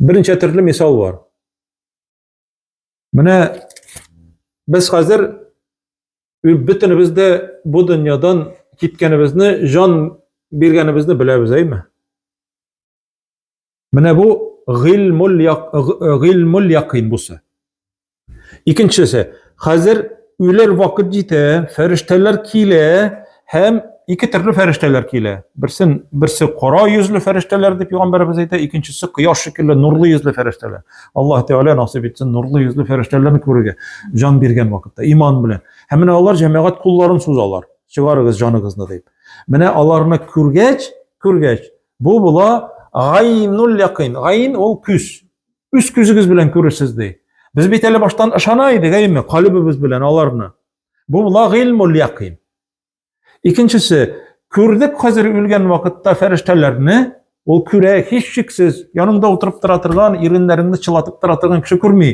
Берничә төрле мисал бар. Менә без хәзер бөтенебез дә бу дөньядан киткәнебезне, җан биргәнебезне беләбез, әйме? Менә бу гыйльмул гыйльмул якин бусы. Икенчесе, хәзер үләр вакыт җитә, фәрештәләр килә һәм ике төрле фәрештәләр килә. Берсен берсе кара йөзле фәрештәләр дип пәйгамбәребез әйтә, икенчесе кояш шикелле нурлы йөзле фәрештәләр. Аллаһ Тәгалә насыйп итсен нурлы йөзле фәрештәләрне күрергә, җан биргән вакытта, иман белән. Һәм менә алар җәмәгать кулларын сузалар. Чыгарыгыз җаныгызны дип. Менә аларны күргәч, күргәч, бу була гайнул якин. Гайн ул күз. Үз күзегез белән күрерсез ди. Без бит әле баштан ышана идек, әйеме, калебебез белән аларны. Бу була гыйльмул якин. Икенчесе, күрдек хәзер үлгән вакытта фәрештәләрне, ул күрә, һичшиксез, яныңда утырып тора торган, иреннәреңне чылатып тора торган кеше күрми.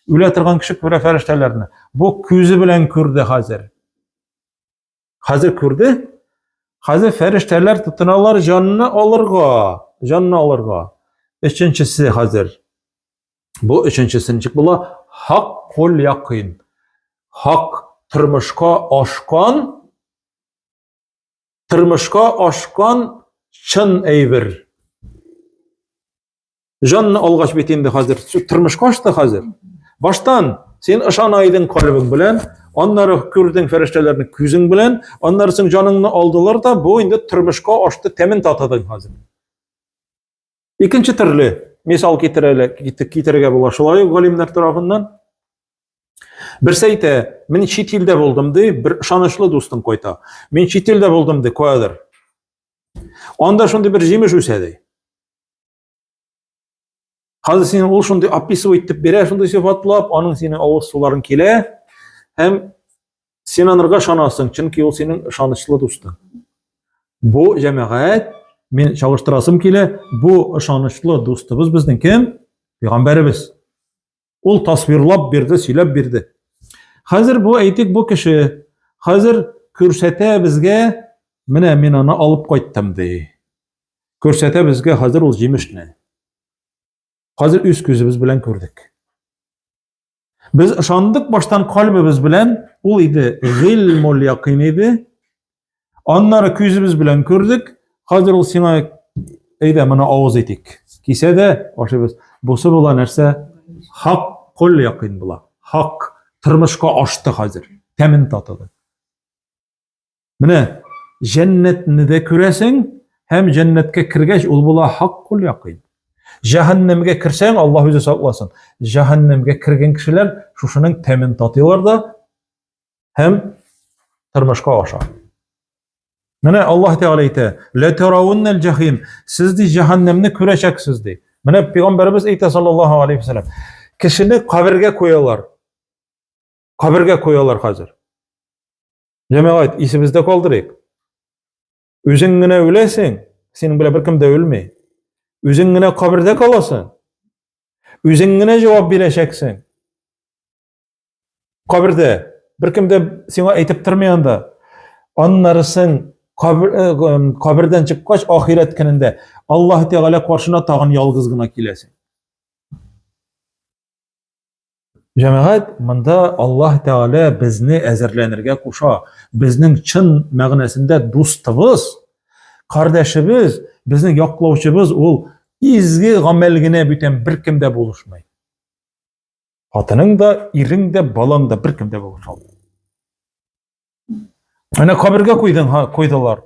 Үлә торган кеше күрә фәрештәләрне. Бу күзе белән күрде хәзер. Хәзер күрде. Хәзер фәрештәләр тотыналар җанны алырга, җанны алырга. Өченчесе хәзер. Бу өченчесе ничек була? Хаккул якин. Хак тормышка ашкан, тормышка ашкан чын әйбер. Җанны алгач бит инде хәзер тормышка ашты хәзер. Баштан син ышана идең калебең белән, Аннары күрдең фәрештәләрне күзең белән, аннары соң җаныңны алдылар да, бу инде тормышка ашты, тәмен татыдың хәзер. Икенче төрле мисал китерәле, китерергә була шулай ук галимнәр тарафыннан. Берсе әйтә, мин чит илдә булдым ди, бер ышанычлы дустым кайта. Мин чит илдә булдым ди, каядыр. Анда шундый бер җимеш үсә ди. Хәзер син ул шундый описывать итеп бирә, шундый сыйфатлап, аның синең авыз суларың килә һәм син анырга ышанасың, чөнки ул синең ышанычлы дустың. Бу җәмәгать, мин чагыштырасым килә, бу ышанычлы дустыбыз безнең кем? Пәйгамбәребез. Ул тасвирлап бирде, сөйләп бирде. Хәзер бу әйтик бу кеше хәзер күрсәтә безгә, менә мин аны алып кайттым ди. Күрсәтә безгә хәзер ул җимешне. Хәзер үз күзебез белән күрдек. Без ышандык баштан кальбебез белән, ул иде гыйльмул якин иде. Аннары күзебез белән күрдек. Хәзер ул сиңа әйдә моны авыз итик. Кисә дә ашыйбыз. Бусы була нәрсә? Хаккул якин була. Хак тормышка ашты хәзер. Тәмен татыды. Менә җәннәтне дә күрәсең һәм җәннәткә кергәч ул була хаккул якин. Җәһәннәмгә керсәң, Аллаһ үзе сакласын. Җәһәннәмгә кергән кешеләр шушының тәмен татыйлар да һәм тормышка аша. Менә Аллаһ Тәгалә әйтә: "Ла таравуннал җахим." Сез ди җәһәннәмне күрәчәксез ди. Менә пәйгамбәребез әйтә саллаллаһу алейхи вәсәлләм. Кешене кабергә куялар. Кабергә куялар хәзер. Җәмәгать, исебездә калдырыйк. Үзең генә үләсең, синең белән беркем дә үлми. Үзең генә кабердә каласың. Үзең генә җавап бирәчәксең. Кабердә беркем дә сиңа әйтеп тормый анда. Аннарысын кабер, э, кабердән чыккач, ахирәт көнендә Аллаһ Тәгалә каршына тагын ялгыз гына киләсең. Җәмәгать, монда Аллаһ Тәгалә безне әзерләнергә куша. Безнең чын мәгънәсендә дустыбыз, кардәшебез, безнең яклаучыбыз ул изге гамәл генә бүтән беркем дә булышмый. Хатының да, ирең дә, балаң да беркем дә булыша алмый. Менә кабергә куйдың, куйдылар.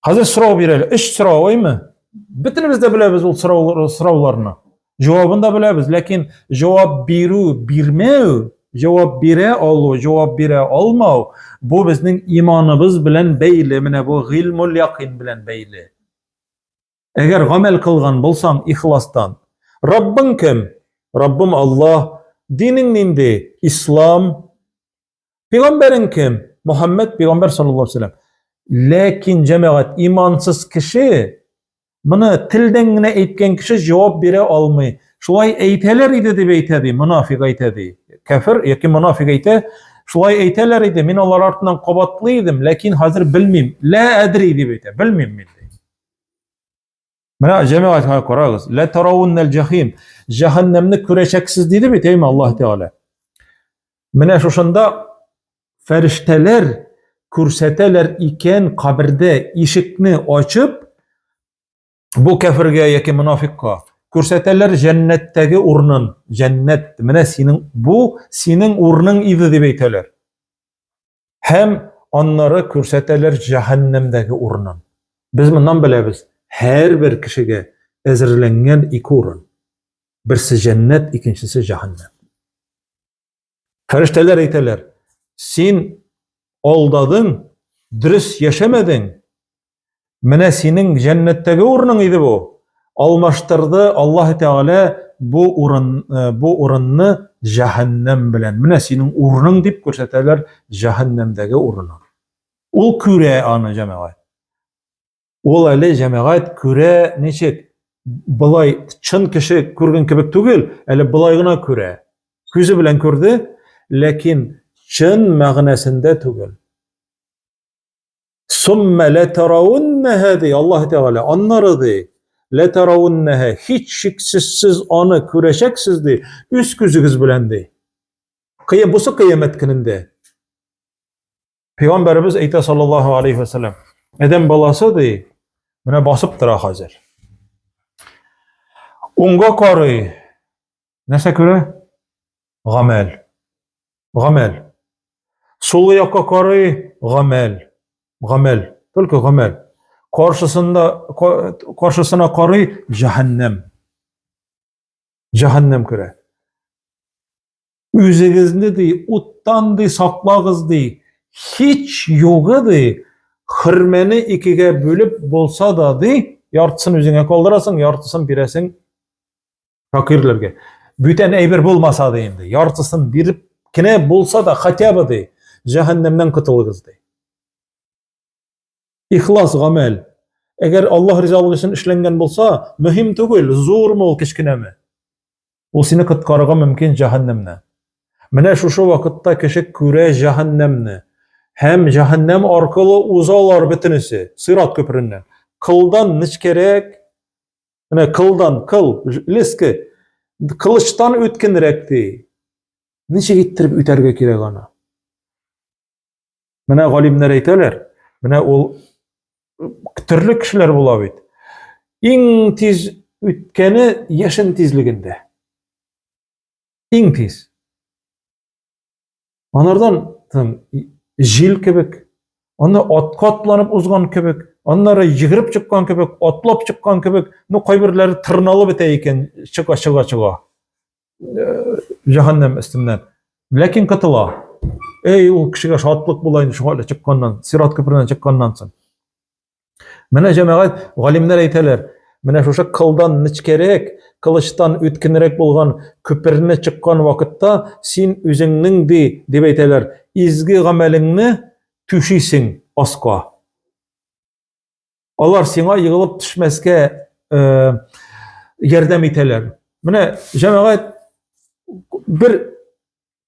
Хәзер сорау бирәле. Өч сорау, әйме? Бөтенебез дә беләбез ул сорау, сорауларны. Җавабын да беләбез, ләкин җавап бирү, бирмәү, җавап бирә алу, җавап бирә алмау, бу безнең иманыбыз белән бәйле, менә бу гыйльмул якин белән бәйле. Әгәр гамәл кылган булсаң ихластан, Раббың кем? Раббым Аллаһ. Динең нинди? Ислам. Пәйгамбәрең кем? Мөхәммәд пәйгамбәр саллаллаһу алейһи вәсәлләм. Ләкин җәмәгать имансыз кеше моны телдән генә әйткән кеше җавап бирә алмый. Шулай әйтәләр иде дип әйтә ди, монафик әйтә ди. Кәфер яки монафик әйтә, шулай әйтәләр иде, мин алар артыннан кабатлый идем, ләкин хәзер белмим. Лә әдри дип әйтә, белмим мин ди. Менә җәмәгать карагыз. Лә таравуннал җахим. Җәһәннәмне күрәчәксез диде бит, әйме Аллаһ Тәгалә. Менә шушында фәрештәләр күрсәтәләр икән кабердә ишекне ачып бу кәфергә яки монафикка күрсәтәләр җәннәттәге урынын. Җәннәт менә синең бу синең урының иде дип әйтәләр. Һәм аннары күрсәтәләр җәһәннәмдәге урынын. Без моннан беләбез, һәрбер кешегә әзерләнгән ике урын. Берсе җәннәт, икенчесе җәһәннәм. Фәрештәләр әйтәләр, син алдадың, дөрес яшәмәдең, Менә синең җәннәттәге урының иде бу. Алмаштырды Аллаһ Тәгалә бу урын э, бу урынны җәһәннәм белән. Менә синең урының дип күрсәтәләр җәһәннәмдәге урыны. Ул күрә аны җәмәгать. Ул әле җәмәгать күрә ничек? Былай чын кеше күргән кебек түгел, әле былай гына күрә. Күзе белән күрде, ләкин чын мәгънәсендә түгел. Сумма ла тарауннаһа ди Аллаһ Тәгалә. Аннары ди, ла тарауннаһа һич шиксез сез аны күрәчәксез ди, үз күзегез белән ди. Кыя бусы кыямәт көнендә. Пәйгамбәребез әйтә саллаллаһу алейхи ва саллям, адәм баласы ди, менә басып тора хәзер. Уңга карый. Нәрсә күрә? Гамәл. Гамәл. Сул якка карый, гамәл. Гамәл. Только гамәл. Каршысында каршысына карый, җәһәннәм. Җәһәннәм керә. Үзегезне ди, уттан ди саклагыз ди. Һич югы ди, хөрмәне икегә бүлеп булса да ди, яртысын үзеңә калдырасың, яртысын бирәсең фәкыйрьләргә. Бүтән әйбер булмаса ди инде, яртысын биреп кенә булса да, хотя бы ди, җәһәннәмнән котылыгыз ди. Ихлас гамәл. Әгәр Аллаһ ризалыгы өчен эшләнгән булса, мөһим түгел, зурмы ул, кечкенәме. Ул сине коткарырга мөмкин җәһәннәмнән. Менә шушы вакытта кеше күрә җәһәннәмне. Һәм җәһәннәм аркылы узалар бөтенесе, сират күпереннән. Кылдан нечкәрәк, менә кылдан, кыл, леска, кылычтан үткенрәк ди. Ничек иттереп үтәргә кирәк аны? Менә галимнәр әйтәләр, менә ул төрле кешеләр була бит. Иң тиз үткәне яшен тизлегендә. Иң тиз. Анардан там, җил кебек, аны атка атланып узган кебек, аннары йөгереп чыккан кебек, атлап чыккан кебек, ну кайберләре тырналып бетә икән, чыга чыга чыга. Җәһәннәм өстеннән. Ләкин котыла. Эй, ул кешегә шатлык була инде шуңа чыкканнан, сират күпереннән чыкканнан соң. Менә җәмәгать, галимнәр әйтәләр, менә шушы кылдан нечкәрәк, кылычтан үткенрәк булган күперне чыккан вакытта син үзеңнең ди, дип әйтәләр, изге гамәлеңне түшисең аска. Алар сиңа егылып төшмәскә э, ярдәм итәләр. Менә җәмәгать бер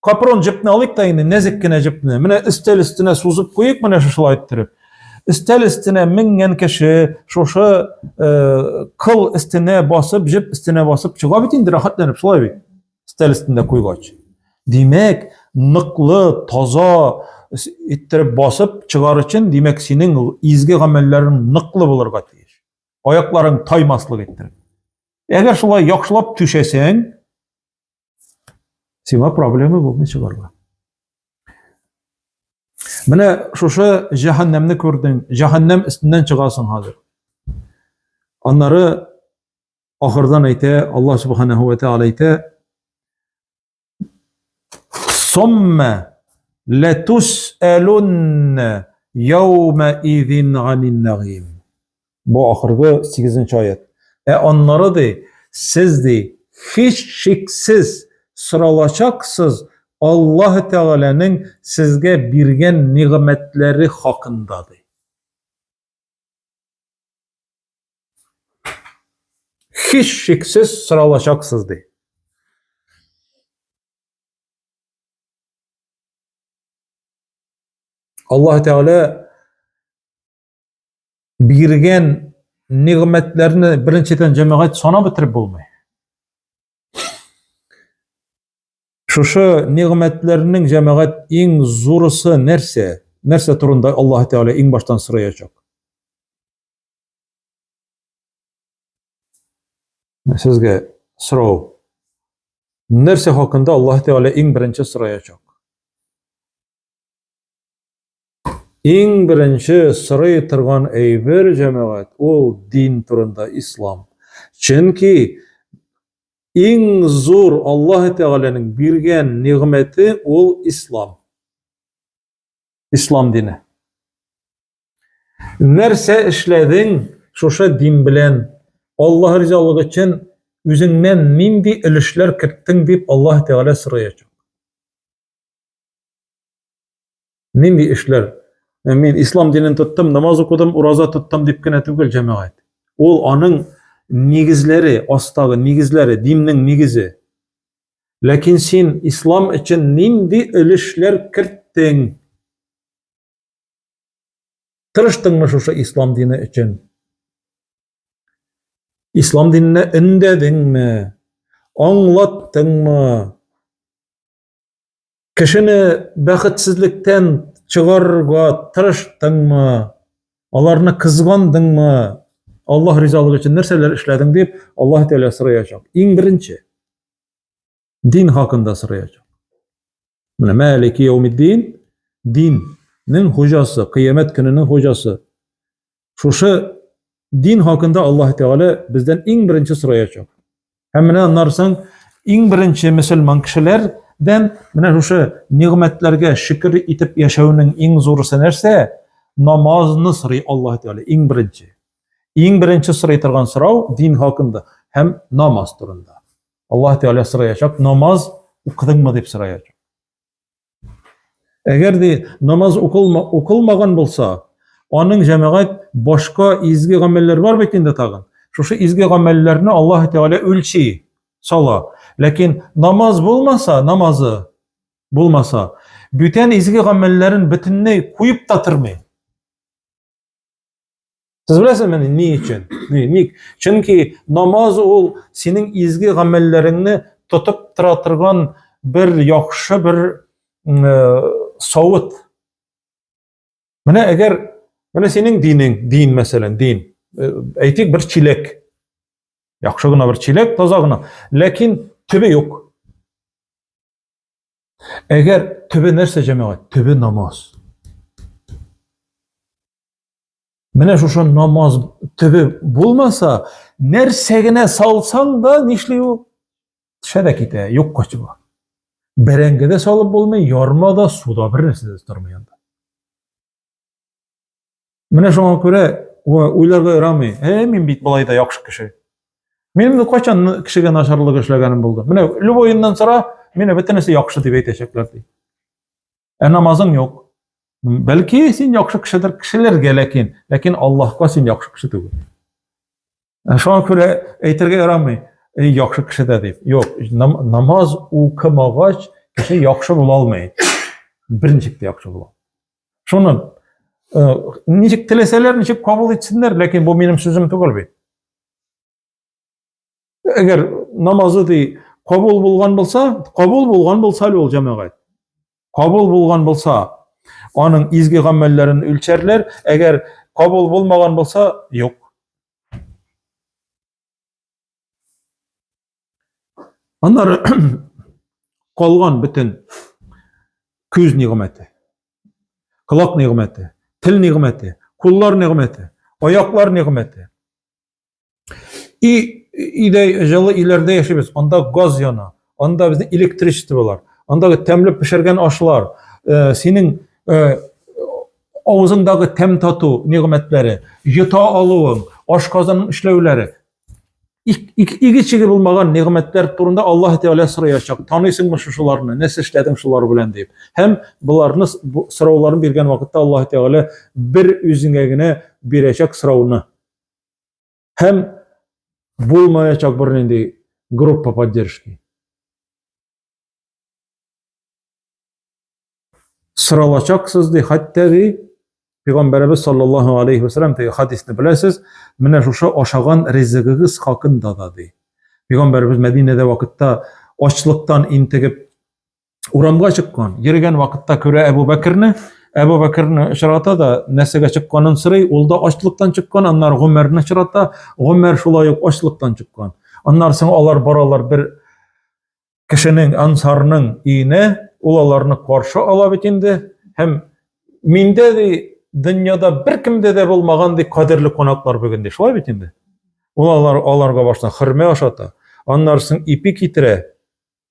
капрон җепне алыйк та инде, нәзек кенә җепне. Менә өстәл өстенә сузып куйык менә шушылай иттереп. Өстәл өстенә менгән кеше шушы э, кыл өстенә басып, җеп өстенә басып чыга бит инде рәхәтләнеп, шулай бит. Өстәл өстендә куйгач. Димәк, ныклы, таза иттереп басып чыгар өчен, димәк, синең изге гамәлләрең ныклы булырга тиеш. Аякларың таймаслык иттереп. Әгәр шулай яхшылап түшәсәң, сиңа проблема булмый чыгарга. Менә шушы җәһәннәмне күрдең, җәһәннәм өстеннән чыгасың хәзер. Аннары Ахырдан әйтә, Аллаһ субханаһу ва тааля әйтә: "Сумма латусалунна яума изин анин нагим." Бу ахыргы 8 аят. Ә аннары ди, сез ди, һич шиксез соралачаксыз Аллаһ Тәгаләнең сезгә биргән нигъмәтләре хакында ди. Һич шиксез соралачаксыз ди. Аллаһ Тәгалә биргән нигъмәтләрне беренчедән җәмәгать санап бетереп булмый. Шушы нигъмәтләрнең җәмәгать иң зурысы нәрсә? Нәрсә турында Аллаһ Тәгалә иң баштан сораячак? Сезгә сорау. Нәрсә хакында Аллаһ Тәгалә иң беренче сораячак? Иң беренче сорый торган әйбер, җәмәгать, ул дин турында, ислам. Чөнки иң зур Аллаһ Тәгаләнең биргән нигъмәте ул ислам. Ислам дине. Нәрсә эшләдең шушы дин белән? Аллаһ ризалыгы өчен үзеңнән нинди өлешләр керттең дип Аллаһ Тәгалә сораячак. Нинди эшләр? Э, мин ислам динен тоттым, намаз укыдым, ураза тоттым дип кенә түгел, җәмәгать. Ул аның нигезләре, астагы нигезләре, диннең нигезе. Ләкин син ислам өчен нинди өлешләр керттең? Тырыштыңмы шушы ислам дине өчен? Ислам диненә өндәдеңме? Аңлаттыңмы? Кешене бәхетсезлектән чыгарырга тырыштыңмы? Аларны кызгандыңмы? Аллаһ ризалыгы өчен нәрсәләр эшләдең дип Аллаһ Тәгалә сораячак. Иң беренче дин хакында сораячак. Менә Мәлики яумиддин, диннең хуҗасы, кыямәт көненең хуҗасы. Шушы дин хакында Аллаһ Тәгалә бездән иң беренче сораячак. Һәм менә аннан соң иң беренче мөселман кешеләрдән менә шушы нигъмәтләргә шөкер итеп яшәүнең иң зурысы нәрсә? Намазны сорый Аллаһ Тәгалә иң беренче. Иң беренче сорый торган сорау дин хакында һәм намаз турында. Аллаһ Тәгалә сораячак, намаз укыдыңмы дип сораячак. Әгәр ди намаз укылма, укылмаган булса, аның җәмәгать башка изге гамәлләр бар бит инде тагын. Шушы изге гамәлләрне Аллаһ Тәгалә үлчи, сала. Ләкин намаз булмаса, намазы булмаса, бүтән изге гамәлләрен бөтенләй куеп та тормый. Сез беләсезме ни өчен? Ни, ник? Чөнки намаз ул синең изге гамәлләреңне тотып тора торган бер яхшы бер э, савыт. Менә әгәр менә синең динең, дин мәсәлән, дин. Э, әйтик, бер чиләк. Яхшы гына бер чиләк, таза гына. Ләкин төбе юк. Әгәр төбе нәрсә җәмәгать? Төбе намаз. Менә шушы намаз төбе булмаса, нәрсә генә салсаң да, нишли ул? Төшә дә китә, юкка чыга. Бәрәңге дә салып булмый, ярма да, су да бер нәрсә дә тормый анда. Менә шуңа күрә уйларга ярамый. Э, мин бит болай да яхшы кеше. Минем кайчан кешегә начарлык эшләгәнем булды. Менә любойыннан сора, мине бөтенесе яхшы дип әйтәчәкләр ди. Ә намазың юк. Бәлки син яхшы кешедер кешеләргә, ләкин, ләкин Аллаһка син яхшы кеше түгел. Ә шуңа күрә әйтергә ярамый, эй, яхшы кеше дә дип. Юк, намаз укымагач, кеше яхшы була алмый. Берничек тә яхшы була. Шуны э, ничек теләсәләр, ничек кабул итсеннәр, ләкин бу минем сүзем түгел бит. Әгәр намазы ди кабул булган булса, кабул булган булса әле ул җәмәгать. Кабул булган булса, аның изге гамәлләрен үлчәрләр, әгәр кабул булмаган булса, юк. Аннары калган бөтен күз нигъмәте, колак нигъмәте, тел нигъмәте, куллар нигъмәте, аяклар нигъмәте. И өйдә җылы өйләрдә яшибез, анда газ яна, анда безнең электричестволар, андагы тәмле пешергән ашлар, э, синең э, авызыңдагы тәм тату нигъмәтләре, йота алуың, ашказанның эшләүләре, иге-чиге булмаган нигъмәтләр турында Аллаһ Тәгалә сораячак. Таныйсыңмы шушыларны? Нәрсә эшләдең шулар белән дип. Һәм боларны сорауларын биргән вакытта Аллаһ Тәгалә бер үзеңә генә бирәчәк сорауны. Һәм булмаячак бернинди группа поддержки. Соралачаксыз ди, хәтта ди, Пәйгамбәребез саллаллаһу алейхи ва саллям теге хадисне беләсез, менә шушы ашаган ризыгыгыз хакында да ди. Пәйгамбәребез Мәдинәдә вакытта ачлыктан интегеп урамга чыккан, йөргән вакытта күрә Әбу Бәкерне, Әбу Бәкерне очрата да, нәрсәгә чыкканын сорый, ул да ачлыктан чыккан, аннары Гомәрне очрата, Гомәр шулай ук ачлыктан чыккан. Аннары соң алар баралар бер кешенең, ансарның өенә, ул аларны каршы ала бит инде, һәм миндә ди, дөньяда беркемдә дә булмаган ди кадерле кунаклар бүген ди, шулай бит инде. Ул алар аларга башта хөрмә ашата, аннары соң ипи китерә,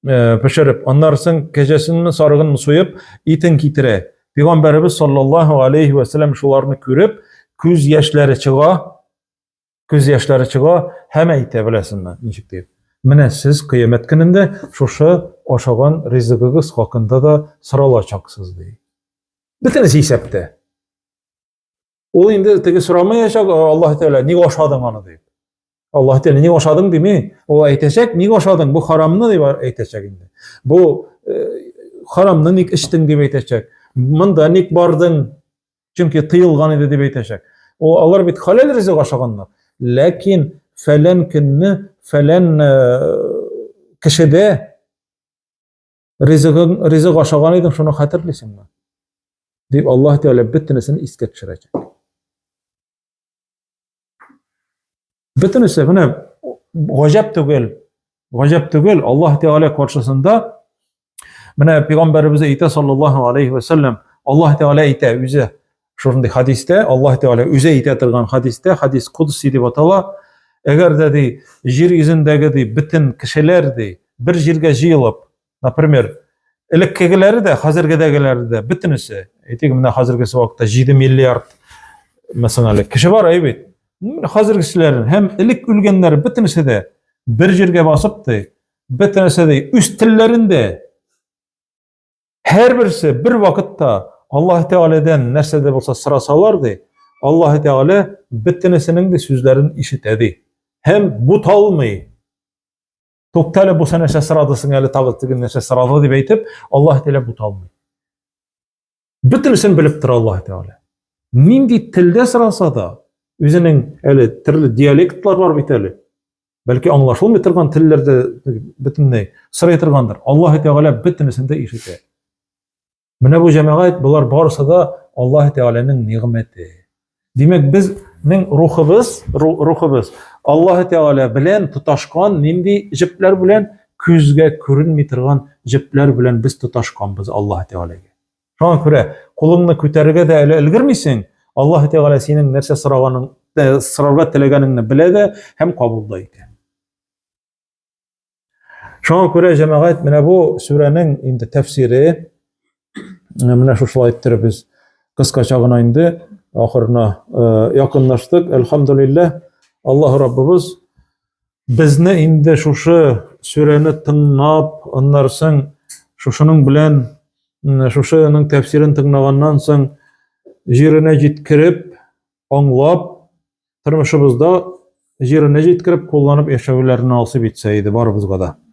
Э, пешереп, аннары соң кәҗәсенме, сарыгынмы суеп, итен китерә. Пәйгамбәребез саллаллаһу алейхи ва сәлләм шуларны күреп, күз яшьләре чыга, күз яшьләре чыга һәм әйтә, беләсеңме, ничек дип. Менә сез кыямәт көнендә шушы ашаган ризыгыгыз хакында да соралачаксыз ди. Бөтенесе исәптә. Ул инде теге сорамаячак, Аллаһ Тәгалә, ник ашадың аны дип. Аллаһ Тәгалә, ник ашадың дими. Ул әйтәчәк, ник ашадың, бу харамны дип әйтәчәк инде. Бу э, харамны ник эчтең дип әйтәчәк. Монда ник бардың? Чөнки тыелган иде дип әйтәчәк. Ул алар бит халәл ризык ашаганнар. Ләкин фәлән көнне фәлән э, кешедә Ризыгың, ризык ашаган идең, шуны хәтерлисеңме? Дип Аллаһ Тәгалә бөтенесен искә төшерәчәк. Бөтенесе менә гаҗәп түгел. Гаҗәп түгел, Аллаһ Тәгалә каршысында Менә пәйгамбәребез әйтә саллаллаһу алейхи ва саллям, Аллаһ Тәгалә әйтә үзе шундый хадистә, Аллаһ Тәгалә үзе әйтә торган хадистә, хадис кудси дип атала. Әгәр дә ди җир йөзендәге ди бөтен кешеләр ди бер җиргә җыелып, например, элеккегеләре дә, хәзергедәгеләре дә, бөтенесе, әйтик, менә хәзергесе вакытта 7 миллиард мәсәлән әле кеше бар әй бит. Менә хәзергеселәрен һәм элек үлгәннәр бөтенесе дә бер җиргә басып ди, бөтенесе дә үз телләрендә һәрберсе бер вакытта Аллаһ Тәгаләдән нәрсә дә булса сорасалар ди, Аллаһ Тәгалә бөтенесенең дә сүзләрен ишетә ди. Һәм буталмый. Туктале, бу нәрсә сорады соң әле тагы теге нәрсә сорады дип әйтеп, Аллаһ Тәгалә буталмый. Бөтенесен белеп тора Аллаһ Тәгалә. Нинди телдә сораса да, үзенең әле төрле диалектлар бар бит әле. Бәлки аңлашылмый торган телләрдә бөтенләй сорый торгандыр. Аллаһ Тәгалә бөтенесен дә ишетә. Менә бу җәмәгать, болар барысы да Аллаһ Тәгаләнең нигъмәте. Димәк, безнең рухыбыз, рухыбыз Аллаһ Тәгалә белән тоташкан нинди җепләр белән күзгә күренми торган җепләр белән без тоташканбыз Аллаһ Тәгаләгә. Шуңа күрә кулыңны күтәрергә дә әле өлгермисең, Аллаһ Тәгалә синең нәрсә сораганың, э, сорарга теләгәнеңне белә дә һәм кабул да итә. Шуңа күрә җәмәгать менә бу сүрәнең инде тәфсире менә шушылай иттереп без кыскача гына инде ахырына э, якынлаштык. Әлхәмдүлилләһ, Аллаһ Раббыбыз безне инде шушы сүрәне тыңлап, аннан соң шушының белән шушының тәфсирен тыңлаганнан соң җиренә җиткереп, аңлап, тормышыбызда җиренә җиткереп кулланып яшәүләрне насыйп итсә иде барыбызга да.